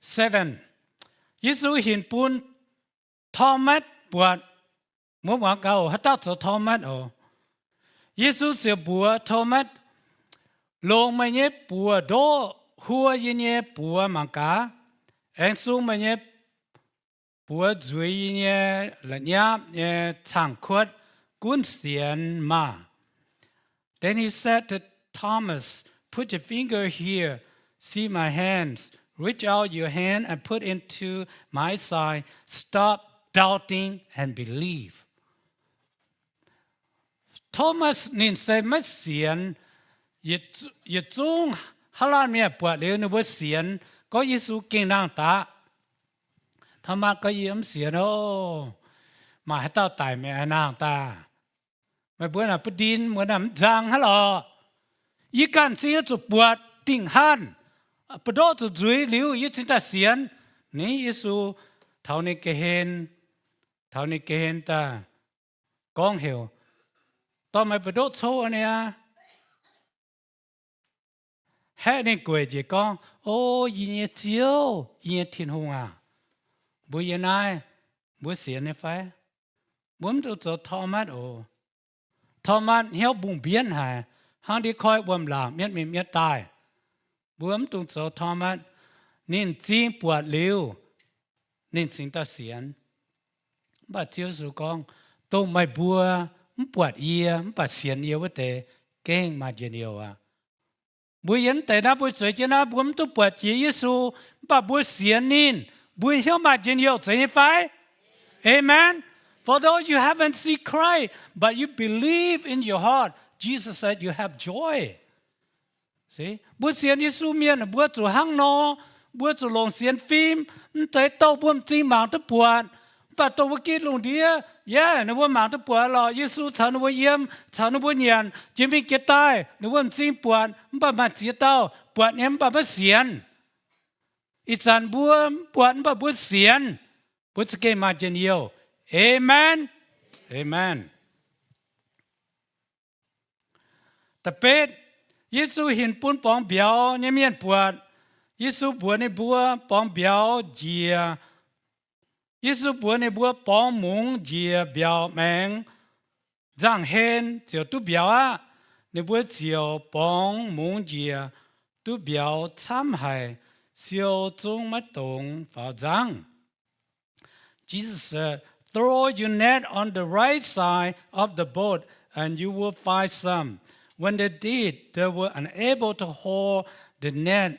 Seven, Yesu hinc bun Tomatv buatc. Mbuo muangx gaax oc, haaix dauh zoux Tomatv oc? Yesu ziouc mbuox Tomatv, Longc meih nyei buoz-ndoqv huo yie nyei buoz mangc gaax, aengx sung meih nyei buoz nzueiz yie nyei la'nyapv nyei cang-kuotv, gunv sienx maah! Then he said to Thomas, Put your finger here, see my hands. Reach out your hand and put into my side. Stop doubting and believe. Thomas ninh se maiv sienx. Yietc zungv haav laanh mienh buatc liuz ninh mbuo sienx gorngv Yesu gengh nangh daaih. Thomas gorngv, Yie mv sienx oc. Maaih haaix dauh daic meih aengx nangh daaih? Meih mbuo naaic bun ndin, mbuo naaic mv nzang hnangv lorqc. Yie ganh zingh zuqc buatc dingh hanv, buoz-ndoqv zuqc nzuiz liuz yie cingx daaih sienx. Ninh Yesu taux ninh ga'hlen, taux ninh ga'hlen daaih gorngv heuc, Dorh meih buoz-ndoqv cov aqv. Haeqv ninh gueic njiec gorngv, O yie nyei Ziouv, yie nyei Tin-Hungh aac, mbuox yie naaiv, mbuo sienx nyei fai? Mbuo mv dungx zoux Tomatv oc. Tomatv hnyouv mbungh mbienv haic, hnangv ndiev koiv wuom-laangc mietv mingh mietv daaih. Mbuo mv dungx zoux Tomatv. Ninh zingh buatc liuz, ninh cingx daaih sienx. Mv baac Ziouv Yesu gorngv, Dongh meih mbuo mv buatc yie mv baac sienx yie wuov deix, gengh maaih njien-youh aqv. Mbuo yiem deix naaiv, mbuo zueiz jienv naaiv, mbuo mv duqv buatc jiex Yesu, mv baac mbuo sienx ninh, mbuo hnyouv maaih njien-youh, zeiz nyei fai? Amen. For though you haven't seen Christ, but you believe in your heart, Jesus said you have joy. Mbuo sienx Yesu mienh, mbuo zuqc hnangv nor, mbuo zuqc longc sienx fim. Mv zeiz douh mbuo m'zing mangc duqv buatc, mv baac dongh mbuo gitv lungh ndiev, yaac ninh mbuo mangc duqv buatc lorqc. Yesu caux ninh mbuo yiem, caux ninh mbuo nyanc, jiex mingh jiex daaih, ninh mbuo m'zing buatc, mv baac maaih ziex dauh buatc nyei mv baac maiv sienx. Ih zanc mbuo mv buatc mv baac mbuo sienx, mbuo za'gengh maaih njien-youh. Amen. Amen. Da'betv, Yesu hinc bun borngz mbiauz nyei mienh buatc. Yesu mbuox ninh mbuo, borngz mbiauz njiec, Yesu mbuox ninh mbuo, borngz mungz njiec mbiauz maengx, nzangc-hlen ziouc duqv mbiauz aqv. Ninh mbuo ziouc borngz mungz njiec, duqv mbiauz camv haic, siou zungv maiv dungx faaux nzangv. Jesus said, "Throw your net on the right side of the boat, and you will find some." When they did, they were unable to haul the net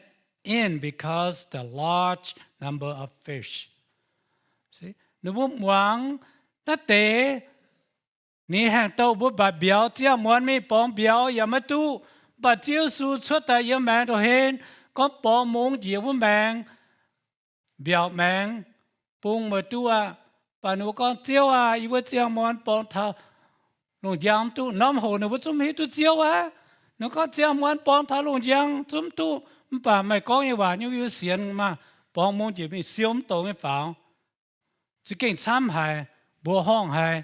in because the large number of fish. Ninh mbuo muangx naaiv deix, ninh haengh douh mbuo mbatc mbiauz ziangh muonz mingh borngz mbiauz yaac maiv duqv. Mv baac Ziouv Yesu cuotv daaih yiem maengx ndongc hlen, gorngv, borngz mungz njiec wuov maengx, mbiauz maengx, bung meih duqv aqv. Mv baac ninh mbuo gorngv, Ziouv aah, yie mbuo ziangh muonz borngz taux lungh njang mv duqv. Norm hoc ninh mbuo zungv hiuv duqv Ziouv aqv. Ninh gorngv, Ziangh muonz borngz taux lungh njang zungv mv duqv, mv baac meih gorngv nyei waac nyungc-nyungc sienx maah! Borngz mungz njiec mingh siou mv dongz nyei faaux. Za'gengh camv haic, mbuoqc horngh haic.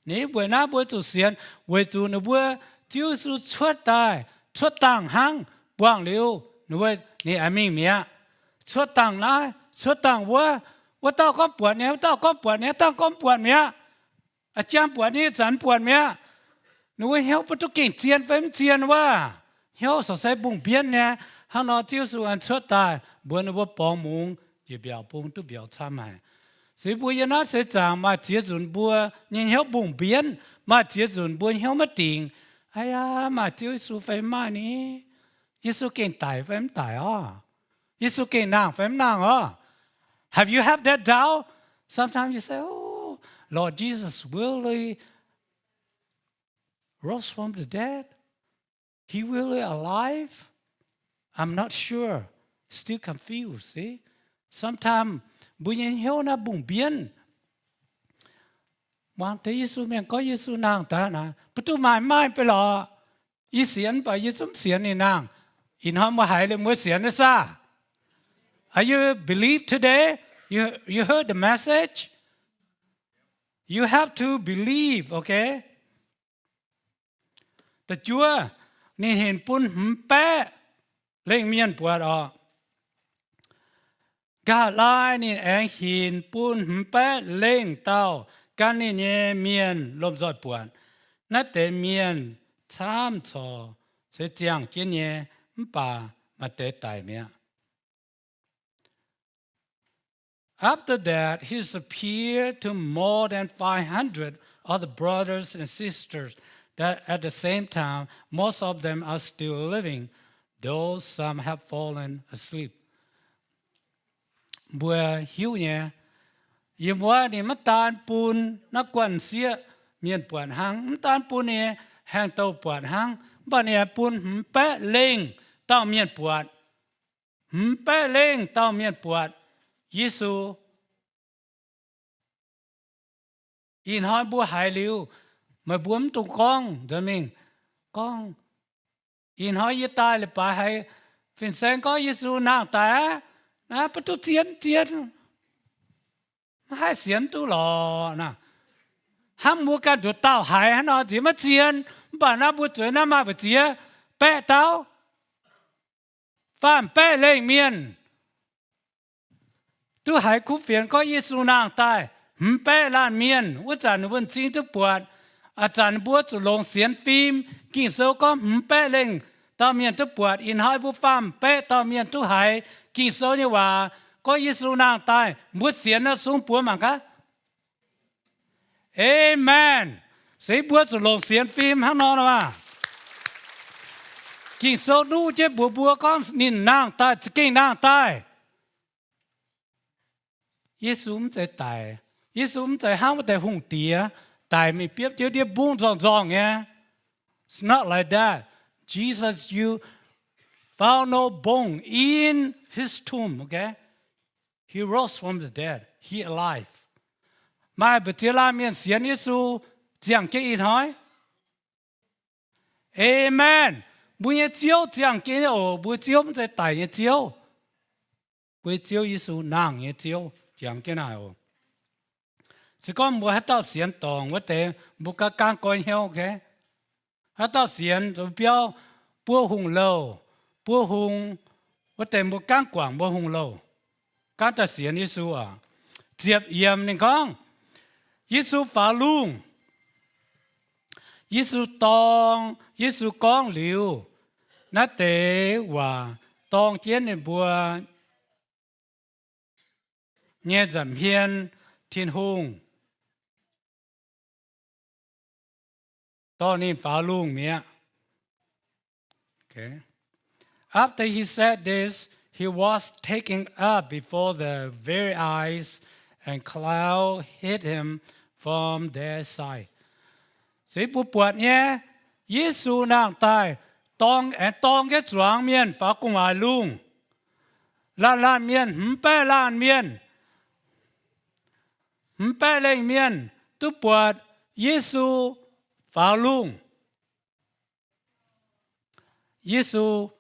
Ninh mbuo naaiv mbuo zuqc sienx weic zuqc ninh mbuo Ziouv Yesu cuotv daaih, cuotv dangh hnangv, buangh liuz ninh mbuo, ninh aengx mingh mi'aqv. Cuotv dangh naaiv, cuotv dangh wuov, wuov dauh gorngv buatc nyei, wuov dauh gorngv buatc nyei, wuov dauh gorngv buatc mi'aqv. A'jang buatc nyei, ih zanc buatc mi'aqv. Ninh mbuo hnyouv maiv duqv gengh zien fai mv zien wuov, hnyouv corc se mbungh mbienv nyei. Hnangv nor Ziouv Yesu aengx cuotv daaih mbuox ninh mbuo borngz mungz njiec mbiauz bung duqv mbiauz camv haic. Se mbuo yiem naaiv seix zaangc maaih ziex nzunc mbuo nyei hnyouv mbungh mbienv, maaih ziex nzunc mbuo hnyouv maiv dingc. Aa yaa, maaih Ziouv Yesu fai mv maaih ni? Yesu gengh daic fai mv daic orv? Yesu gengh nangh fai mv nangh orv? Have you have that doubt? Sometimes you say, Oh, Lord Jesus really rose from the dead? He really alive? I'm not sure. Still confused, see? Sometimes mbuo nyei hnyouv naaiv mbungh mbienv. Muangx deix Yesu mienh gorngv Yesu nangh daaih naaic, mbuo duqv maaih maaih beiv lorqc. Yie sienx, mv baac yie zungv mv sienx ninh nangh. Ih hnoi mbuo haiz liuz mbuo sienx nyei saah? Are you believe today? You, you heard the message? You have to believe, okay? Da'juov, ninh hinc bun hmz baeqv lengh mienh buatc orqc. Nqa'haav laai ninh aengx hinc bun hmz baeqv lengh dauh gan ninh nyei mienh lomh nzoih buatc. Naaiv deix mienh camv corc se ziangh jienv nyei, mv baac maaih deix daic mi'aqv. After that, he appeared to more than five hundred other brothers and sisters that at the same time, most of them are still living, though some have fallen asleep. Mbuo hiuv nyei, yiem wuov ninh maiv daan bun naaiv guanh sieqv mienh buatc hnangv, maiv daan bun ninh haengh douh buatc hnangv, mv baac ninh bun hmz baeqv lengh dauh mienh buatc. Hmz baeqv lengh dauh mienh buatc Yesu. Ih hnoi mbuo haiz liuz, meih mbuo mv dungx gorngv nzunc mingh gorngv, ih hnoi yie daaih leiz-baaix haiz fin-saeng gorngv Yesu nangh daaih aqv, naaiv maiv duqv zien, zien, maiv haih sienx duqv lorqc naaic. Hnangv mbuo ganh nduqc dauh haiz hnangv nor nziex maiv zien, mv baac naaiv mbuo zueiz naaiv maaih mbu'ziex baeqv dauh, faam baeqv lengh mienh duqv haiz kuv fienx gorngv Yesu nangh daaih, hmz baeqv laanh mienh. Wuov zanc ninh mbuo m'zing duqv buatc. A'zanc mbuo zuqc longc sienx fim. Ging-Sou gorngv hmz baeqv lengh dauh mienh duqv buatc. Ih hnoi mbuo faam baeqv dauh mienh duqv haiz Ging-Sou nyei waac gorngv Yesu nangh daaih. Mbuo sienx nor sung buoz mangc gaax. Amen. Se mbuo zuqc longc sienx fim hnangv nor maah. Ging-Sou nuqv jienv mbuox mbuo gorngv ninh nangh daaih, za'gengh nangh daaih. Yesu mv zeiz daic. Yesu mv zeiz hnangv wuov deix hungh diex daic mingh biopv jienv ndiev mbungv nzorng-nzorng nyei. It's not like that. Jesus, you found no bone in his tomb, okay? He rose from the dead. He alive. Maaih mbu'ziex laanh mienh sienx Yesu ziangh jienv ih hnoi. Amen. Mbuo nyei Ziouv ziangh jienv nyei oc. Mbuo Ziouv mv zeiz daic nyei Ziouv. Mbuo Ziouv Yesu nangh nyei Ziouv ziangh jienv naaic oc. Se gorngv mbuo haaix dauh sienx dorngc wuov deix, mbuo gaanv gaanv goiv hnyouv, okay? Haaix dauh sienx zoux biauv, buov hungh louh, buov hung, wuov deix mbuo gaanv guangc mbuo hungh louh, gaanv daaih sienx Yesu oc. Ziepc yiemc ninh gorngv, Yesu faaux lungh. Yesu dorng, Yesu gorngv liuz naaiv deix waac dorng jienv ninh mbuo nyei nza'hmien Tin-Hungh, dorh ninh faaux lungh mi'aqv. After he said this, he was taken up before their very eyes, and cloud hid him from their sight. Se mbuo buatc nyei, Yesu nangh daaih, dorng, aengx dorng jienv zuangx mienh faaux gu'nguaaic lungh. Laanh laanh mienh, hmz baeqv laanh mienh, hmz baeqv lengh mienh duqv buatc Yesu faaux lungh. Yesu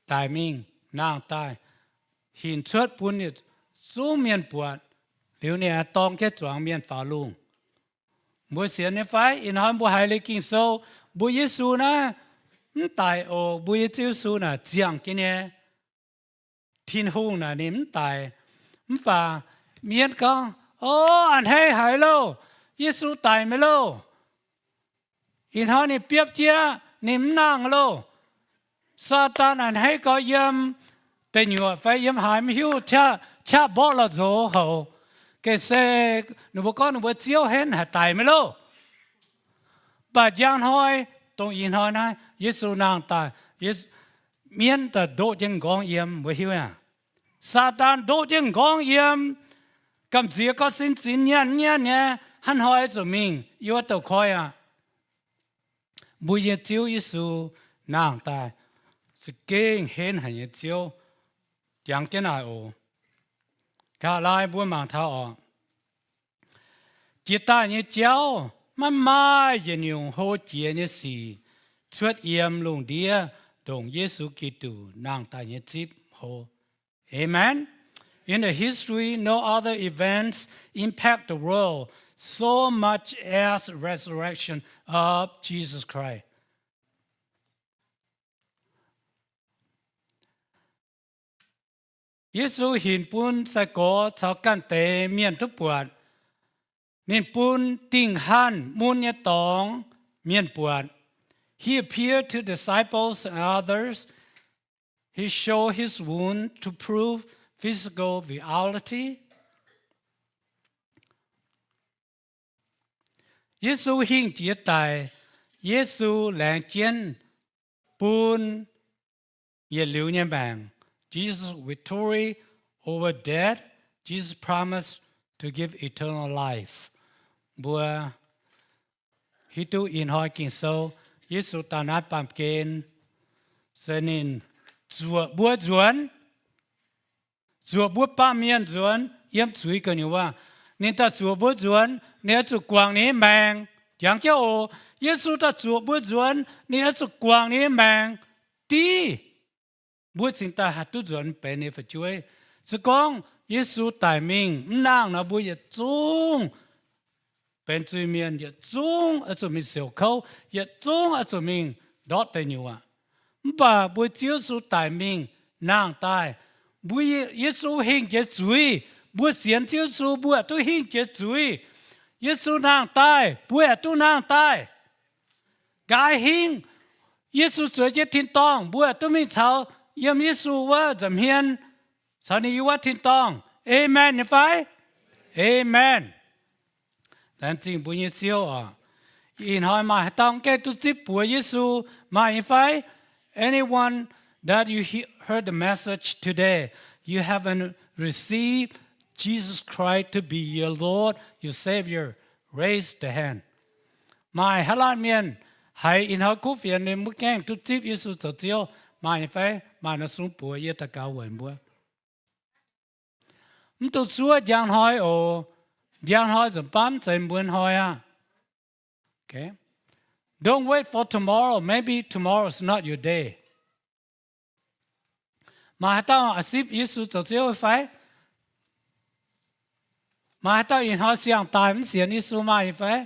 daic mingh nangh daaih, hinc cuotv bun yietc zungv mienh buatc, liuz ninh aengx dorng jienv zuangx mienh faaux lungh. Mbuo sienx nyei fai? Ih hnoi mbuo haiz liuz Ging-Sou, mbuo Yesu naaiv mv daic oc. Mbuo nyei Ziouv Yesu naaic ziangh jienv nyei. Tin-Hungh naaic ninh mv daic. Mv baac mienh gorngv, O, a'hneiv haic loh! Yesu daic mi'aqv loh! Ih hnoi ninh biopv jieqv, ninh mv nangh loh! Saadaan a'hneiv gau yiem deic nyuoqc fai yiem haaix maiv hiuv, qaqv mborqv la'nzox houc. Gengh se ninh mbuo gorngv ninh mbuo ziouv henv haic, daic mi'aqv loh! Mv baac njang hnoi, dongh ih hnoi naaiv, Yesu nangh daaih, mienv daaih ndoqv jienv m'nqorngv yiem, mbuo hiuv aqv. Saadaan ndoqv jienv m'nqorngv yiem, gamh nziex gorngv sin zinx nyanc nyanc nyei, hnangv hnoi zuqc mingh yiem wuov douh koiv aqv. Mbuo nyei Ziouv Yesu nangh daaih, za'gengh henv haic nyei Ziouv, jangx jienv naaic oc. Nqa'haav laai mbuo mangc taux oc. Jiex daaih nyei jauv maiv maaih yietc nyungc hlo jiex nyei sic cuotv yiem lungh ndiev ndongc Yesu Giduc nangh daaih nyei zipv hlo. Amen. In the history, no other events impact the world so much as resurrection of Jesus Christ. Yesu hinc bun sai-gorx caux ganh deix mienh duqv buatc. Ninh bun dingh hanh mun nyei dorngx mienh buatc. He appeared to disciples and others. He showed his wound to prove physical reality. Yesu hingh jiex daic. Yesu laengz jienv bun yietc liuz nyei maengc. Jesus victory over death. Jesus promised to give eternal life. Mbuo hiuv duqv ih hnoi Ging-Sou, Yesu daaih naaiv baamh gen se ninh zuoqc mbuo nzuonx, zuoqc mbuo baamh mienh nzuonx yiem zuiz gu'nyuoz. Ninh daaih zuoqc mbuo nzuonx, ninh oix zuqc guangc ninh nyei maengc. Jangx jienv oc, Yesu daaih zuoqc mbuo nzuonx, ninh oix zuqc guangc ninh nyei maengc div mbuo cingx daaih haih duqv nzuonx benx ninh nyei fu'jueiv. Se gorngv Yesu daic mingh mv nangh nor, mbuo yietc zungv benx zuiz-mienh, yietc zungv oix zuqc mingh siouc kouv, yietc zungv oix zuqc mingh ndortv deic nyuoqc. Mv baac mbuo Ziouv Yesu daic mingh nangh daaih, mbuo, Yesu hingh jiex zuiz. Mbuo sienx Ziouv Yesu, mbuo yaac duqv hingh jiex zuiz. Yesu nangh daaih, mbuo yaac duqv nangh daaih. Nqa'haav hingv Yesu zueiz jienv tin-dorngh, mbuo yaac duqv mingh caux yiem Yesu wuov nza'hmien, caux ninh yiem wuov tin-dorngh. Amen nyei fai? Amen. Laengz zingh mbuo nyei Ziouv oc. Ih hnoi maaih haaix dauh gaengh duqv zipv buoz Yesu maaih nyei fai? Anyone that you he-, heard the message today, you haven't received Jesus Christ to be your Lord, your Savior, raise the hand. Maaih haaix laanh mienh haiz ih hnoi kuv fienx ninh maiv gaengh duqv zipv Yesu zoux Ziouv? Maaih nyei fai? Maaih nor sung buoz, yie daux gaux weic mbuo. Mv dungx zuov njang hnoi oc. Njang hnoi nzunc baav mv zeiz mbuo hnoi aqv. Okay? Don't wait for tomorrow. Maybe tomorrow is not your day. Maaih haaix dauh zipv Yesu zoux Ziouv fai? Maaih haaix dauh ih hnoi siang-daaih mv sienx Yesu maaih nyei fai?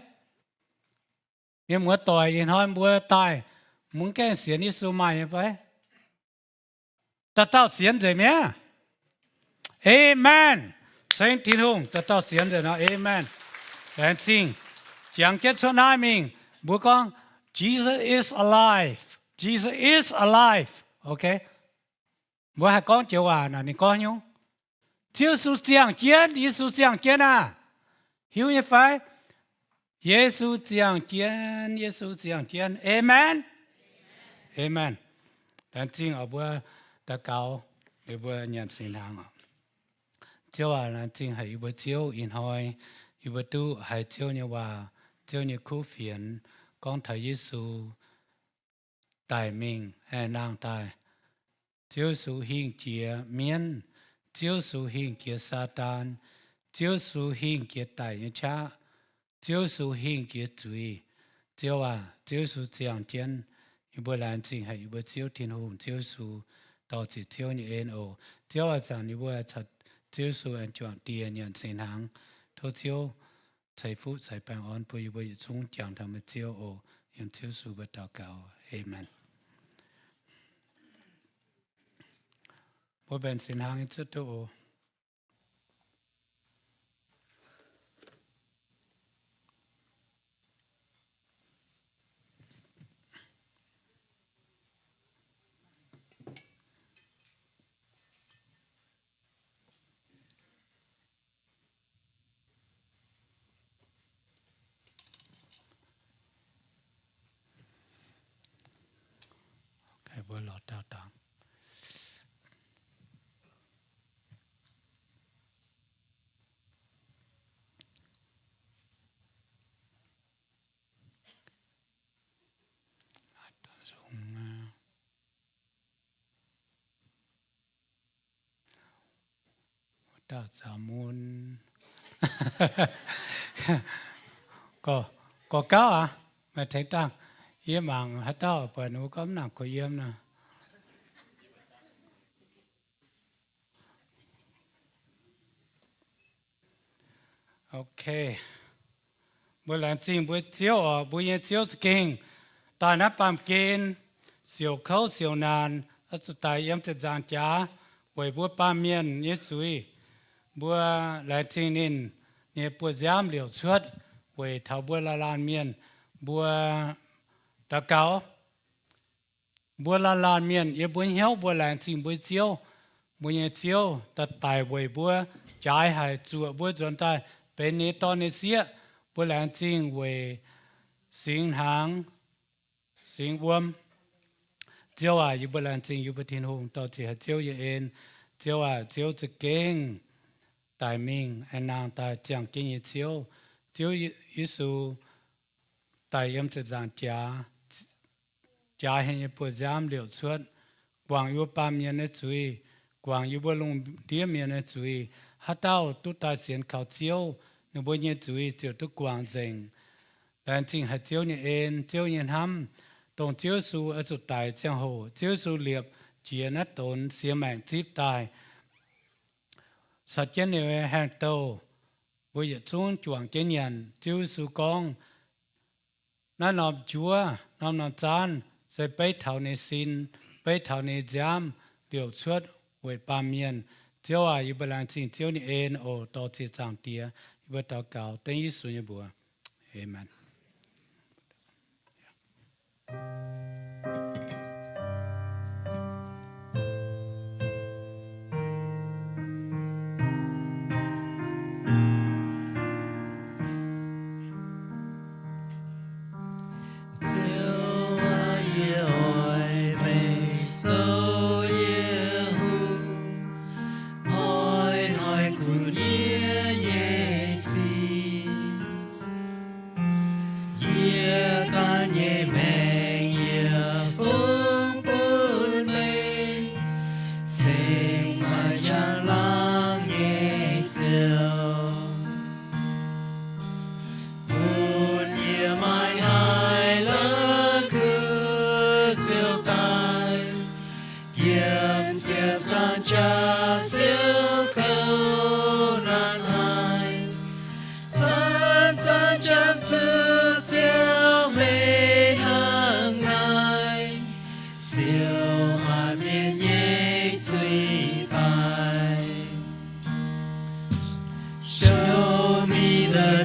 Mienh muoz-doic, ih hnoi mbuo daaih mv gaengh sienx Yesu maaih nyei fai? Dauh dauh sienx nzengc mi'aqv. Amen. Ceng Tin-Hungh, dauh dauh sienx nzengc nor, amen. Laengz zingh. Jangx jienv cuotv naaiv mingh, mbuo gorngv, Jesus is alive. Jesus is alive. Okay. Mbuo haih gorngv joux waac naaic, ninh gorngv nyungc, Ziouv Yesu ziangh jienv, Yesu ziangh jienv aah! Hiuv nyei fai? Yesu ziangh jienv, Yesu ziangh jienv. Amen. Amen. Laengz zingh oc, mbuo daux gaux, yie mbuo nyanc singx hnaangx oc. Ziouv aac, laengz zingh haic yie mbuo Ziouv ih hnoi yie mbuo duqv haiz Ziouv nyei waac, Ziouv nyei kuv fienx gorngv taux Yesu daic mingh aengx nangh daaih. Ziouv Yesu hingh jiex mienv. Ziouv Yesu hingh jiex Saadaan. Ziouv Yesu hingh jiex daic nyei qaqv. Ziouv Yesu hingh jiex zuiz. Ziouv aac, Ziouv Yesu ziangh jienv. Yie mbuo laengz zingh haic yie mbuo Ziouv Tin-Hungh, Ziouv Yesu, dorh ziec Ziouv nyei en oc. Ziouv aac, zanc yie mbuo caux Ziouv Yesu aengx juangc dieh nyanc singx hnaangx. Tov Ziouv ceix fuqv ceix baengh orn bun yie mbuo yietc zungv jangx taux meih Ziouv oc. Yiem Ziouv Yesu mbuo daux gaux. Aamen. Mbuo mbenc singx hnaangx nyei cuotv duqv oc. Mbuo lorz dauh dangx. Dauh zaux mun. Gorx, gorx gauv aac, meih tengx dangh. Yie mangc haaix dauh buatc ninh mbuo gorngv mv nangc korv yiem nor. Okay. Mbuo laengz zingh mbuo Ziouv oc. Mbuo nyei Ziouv za'gengh daaih naaiv baamh gen, siouc kouv siouc naanc, oix zuqc daic yiem ziepc nzaangc jaax weic mbuo baamh mienh nyei zuiz. Mbuo laengz zingh ninh, ninh buoz-nziaamv liouc cuotv weic taux mbuo laanh laanh mienh. Mbuo daux gaux. Mbuo laanh laanh mienh yiem mbuo hnyouv mbuo laengz zingh mbuo Ziouv. Mbuo nyei Ziouv daaih daic weic mbuo, jaaix haic zuoqc mbuo nzuonx daaih benx ninh nyei dorn nyei sieqv. Mbuo laengz zingh weic singx hnaangx, singx wuom. Ziouv aac, yie mbuo laengz zingh yie mbuo Tin-Hungh dorh ziec haic Ziouv nyei en. Ziouv aac, Ziouv za'gengh daic mingh aengx nangh daaih ziangh jienv nyei Ziouv. Ziouv Yesu daic yiem ziepc nzaangc jaax, jaaix haic nyei buoz-nziaamv liouc cuotv, guangc yie mbuo baamh mienh nyei zuiz, guangc yie mbuo lungh ndiev mienh nyei zuiz. Haaix dauh duqv daaih sienx kaux Ziouv, ninh mbuo nyei zuiz ziouc duqv guangc nzengc. Laengz zingh haic Ziouv nyei en, Ziouv nyei hnamv, dongh Ziouv Yesu oix zuqc daic ziangh hoc, Ziouv Yesu liepc jiex naaiv donx siex maengc zipv daaih, caux jienv ninh nyei haengh douh, mbuo yietc zungv juangc jienv nyanc. Ziouv Yesu gorngv, naaiv norm njuov, norm norm zaanv se beiv taux ninh sin, beiv taux ninh nziaamv liouc cuotv weic baamh mienh. Ziouv aac, yie mbuo laengz zingh Ziouv nyei en oc. Dorh ziec Zaangc Diex, yie mbuo daux gaux dengv Yesu nyei mbuox. Aamen. Ziouv aac, yie oix meih zoux yie hungh, hnoi-hnoi kuh nyei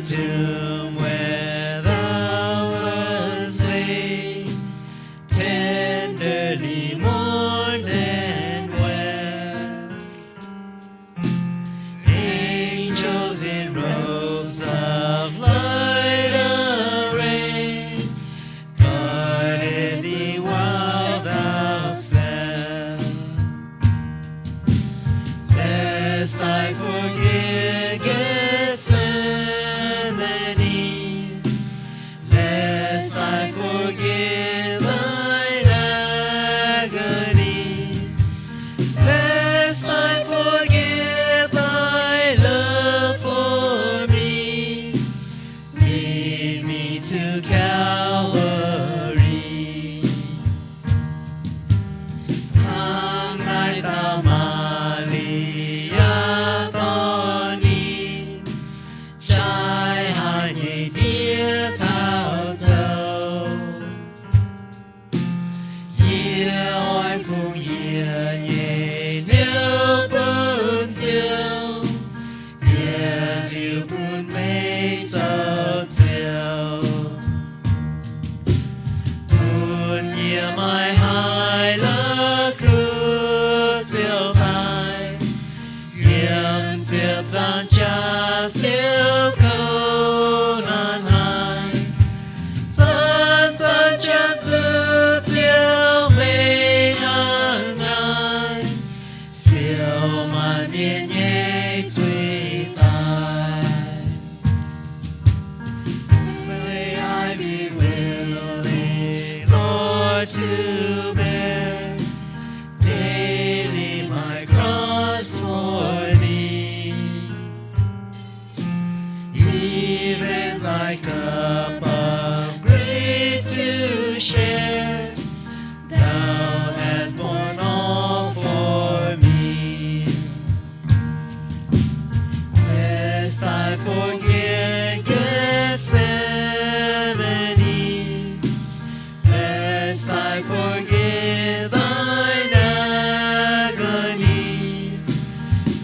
tomb where thou wast laid, tenderly mourned and wept. Angels in robes of light arrayed, guarded thee while thou slept. Lest I forget Gethsemane, lest I forget thine agony, lest I forget thy love for me, lead me to Calvary. ၼင်ႇၼႆ dauh Maa^li^yaa dorn ninh, jaaix haic nyei ndiev taux zoux. Yie oix fungx yie nyei hnyouv bun Ziouv, yietc liuz bun meih zoux Ziouv. Bun yie maiv haih la'kuqv ziouc daaih, yiem ziepc nzaangc jaax siouc kouv naanc haic, zanc-zanc jangx zuqc Ziouv meih hnangv naaiv, siou maanc mienh nyei zuiz daaih. May I be willing, Lord, to bear daily my cross for thee, even thy cup of grief to share. Thou hast borne all for me. Lest I forget Gethsemane, lest I forget thine agony,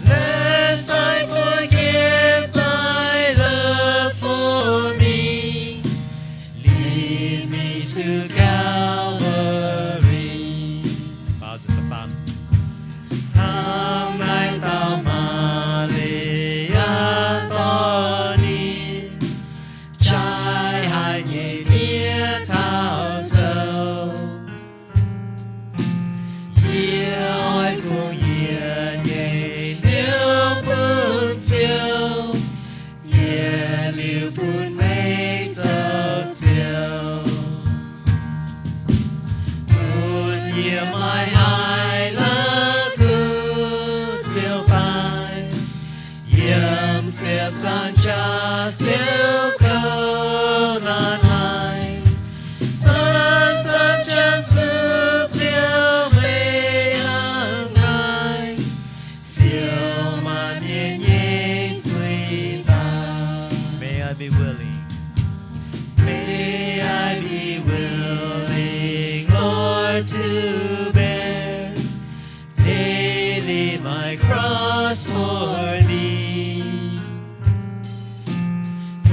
lest I forget thy love for me, lead me to Calvary. Bow to the Father. Hnangv naaiv dauh Maa^li^yaa dorn ninh, jaaix haic nyei ndiev taux zoux. Yie oix fungx yie nyei hnyouv bun Ziouv, yietc liuz bun meih zoux Ziouv. Bun yie maiv haih la'kuqv ziouc daaih, yiem ziepc nzaangc jaax siouc kouv naanc haic, zanc-zanc jangx zuqc Ziouv meih hnangv naaiv, siou maanc mienh nyei zuiz daaih. May I be willing. May I be willing, Lord, to bear daily my cross for thee,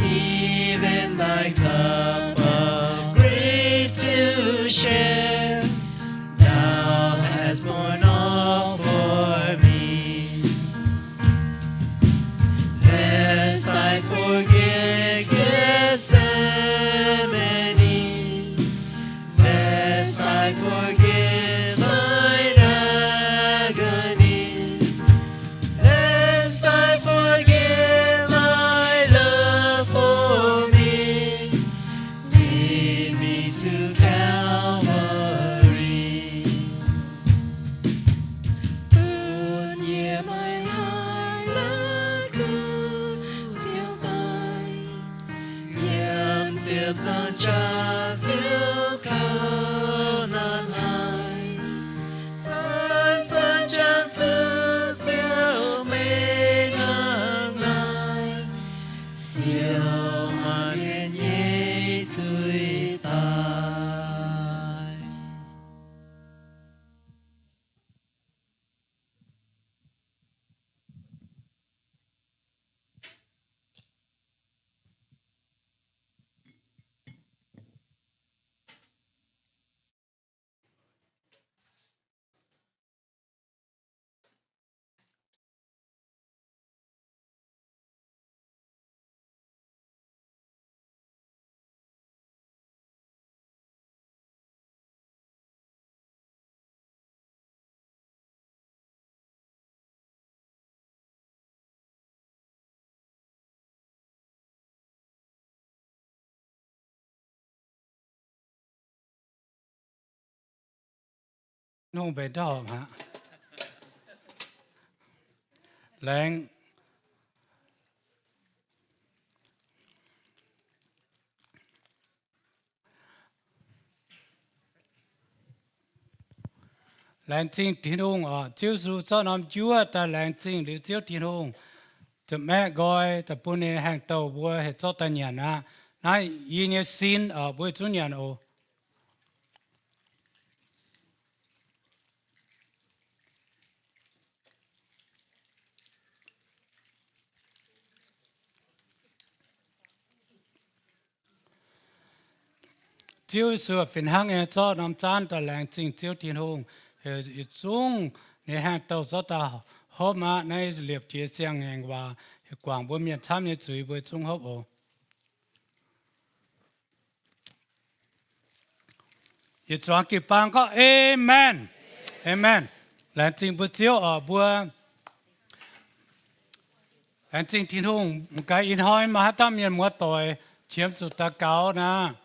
even thy cup of grief to share. Thou hast borne all for me. Lest I forget Gethsemane, lest I forget thine agony, lest I forget thy love for me, lead me to Calvary. Bun yie maiv haih la'kuqv ziouc daaih, yiem ziepc nzaangc jaax siouc kouv naanc haic, zanc-zanc jangx zuqc Ziouv meih hnangv naaiv, siou maanc mienh nyei zuiz daaih. Tin-Hungh mbenc duqv horpc aqv. Laengz, laengz zingh Tin-Hungh oc. Ziouv Yesu zorqv norm njuov daaih laengz zingh liuz Ziouv Tin-Hungh, ziepc maeqv nqoi daaih bun ninh haengh douh mbuo haih zorqv daaih nyanc aqv. Naaiv yie nyei sin oc, mbuo zungv nyanc oc. Ziouv Yesu fih hnangv nyei zorqv norm zaanv daaih laengz zingh Ziouv Tin-Hungh, heuc yietc zungv ninh haengh douh zorqv daaih hopv aqv. Naaiv liepc jiez siang-ngaengc waac, heuc guangc mbuo mienh camv nyei zuiz, mbuo zungv hopv oc. Yietc zuangx jiu-baang gorngv, Aamen. Aamen. Laengz zingh mbuo Ziouv oc. Mbuo laengz zingh Tin-Hungh, m'gaaix ih hnoi maaih haaix dauh mienh muoz-doic qiemx zuqc daux gaux naaic,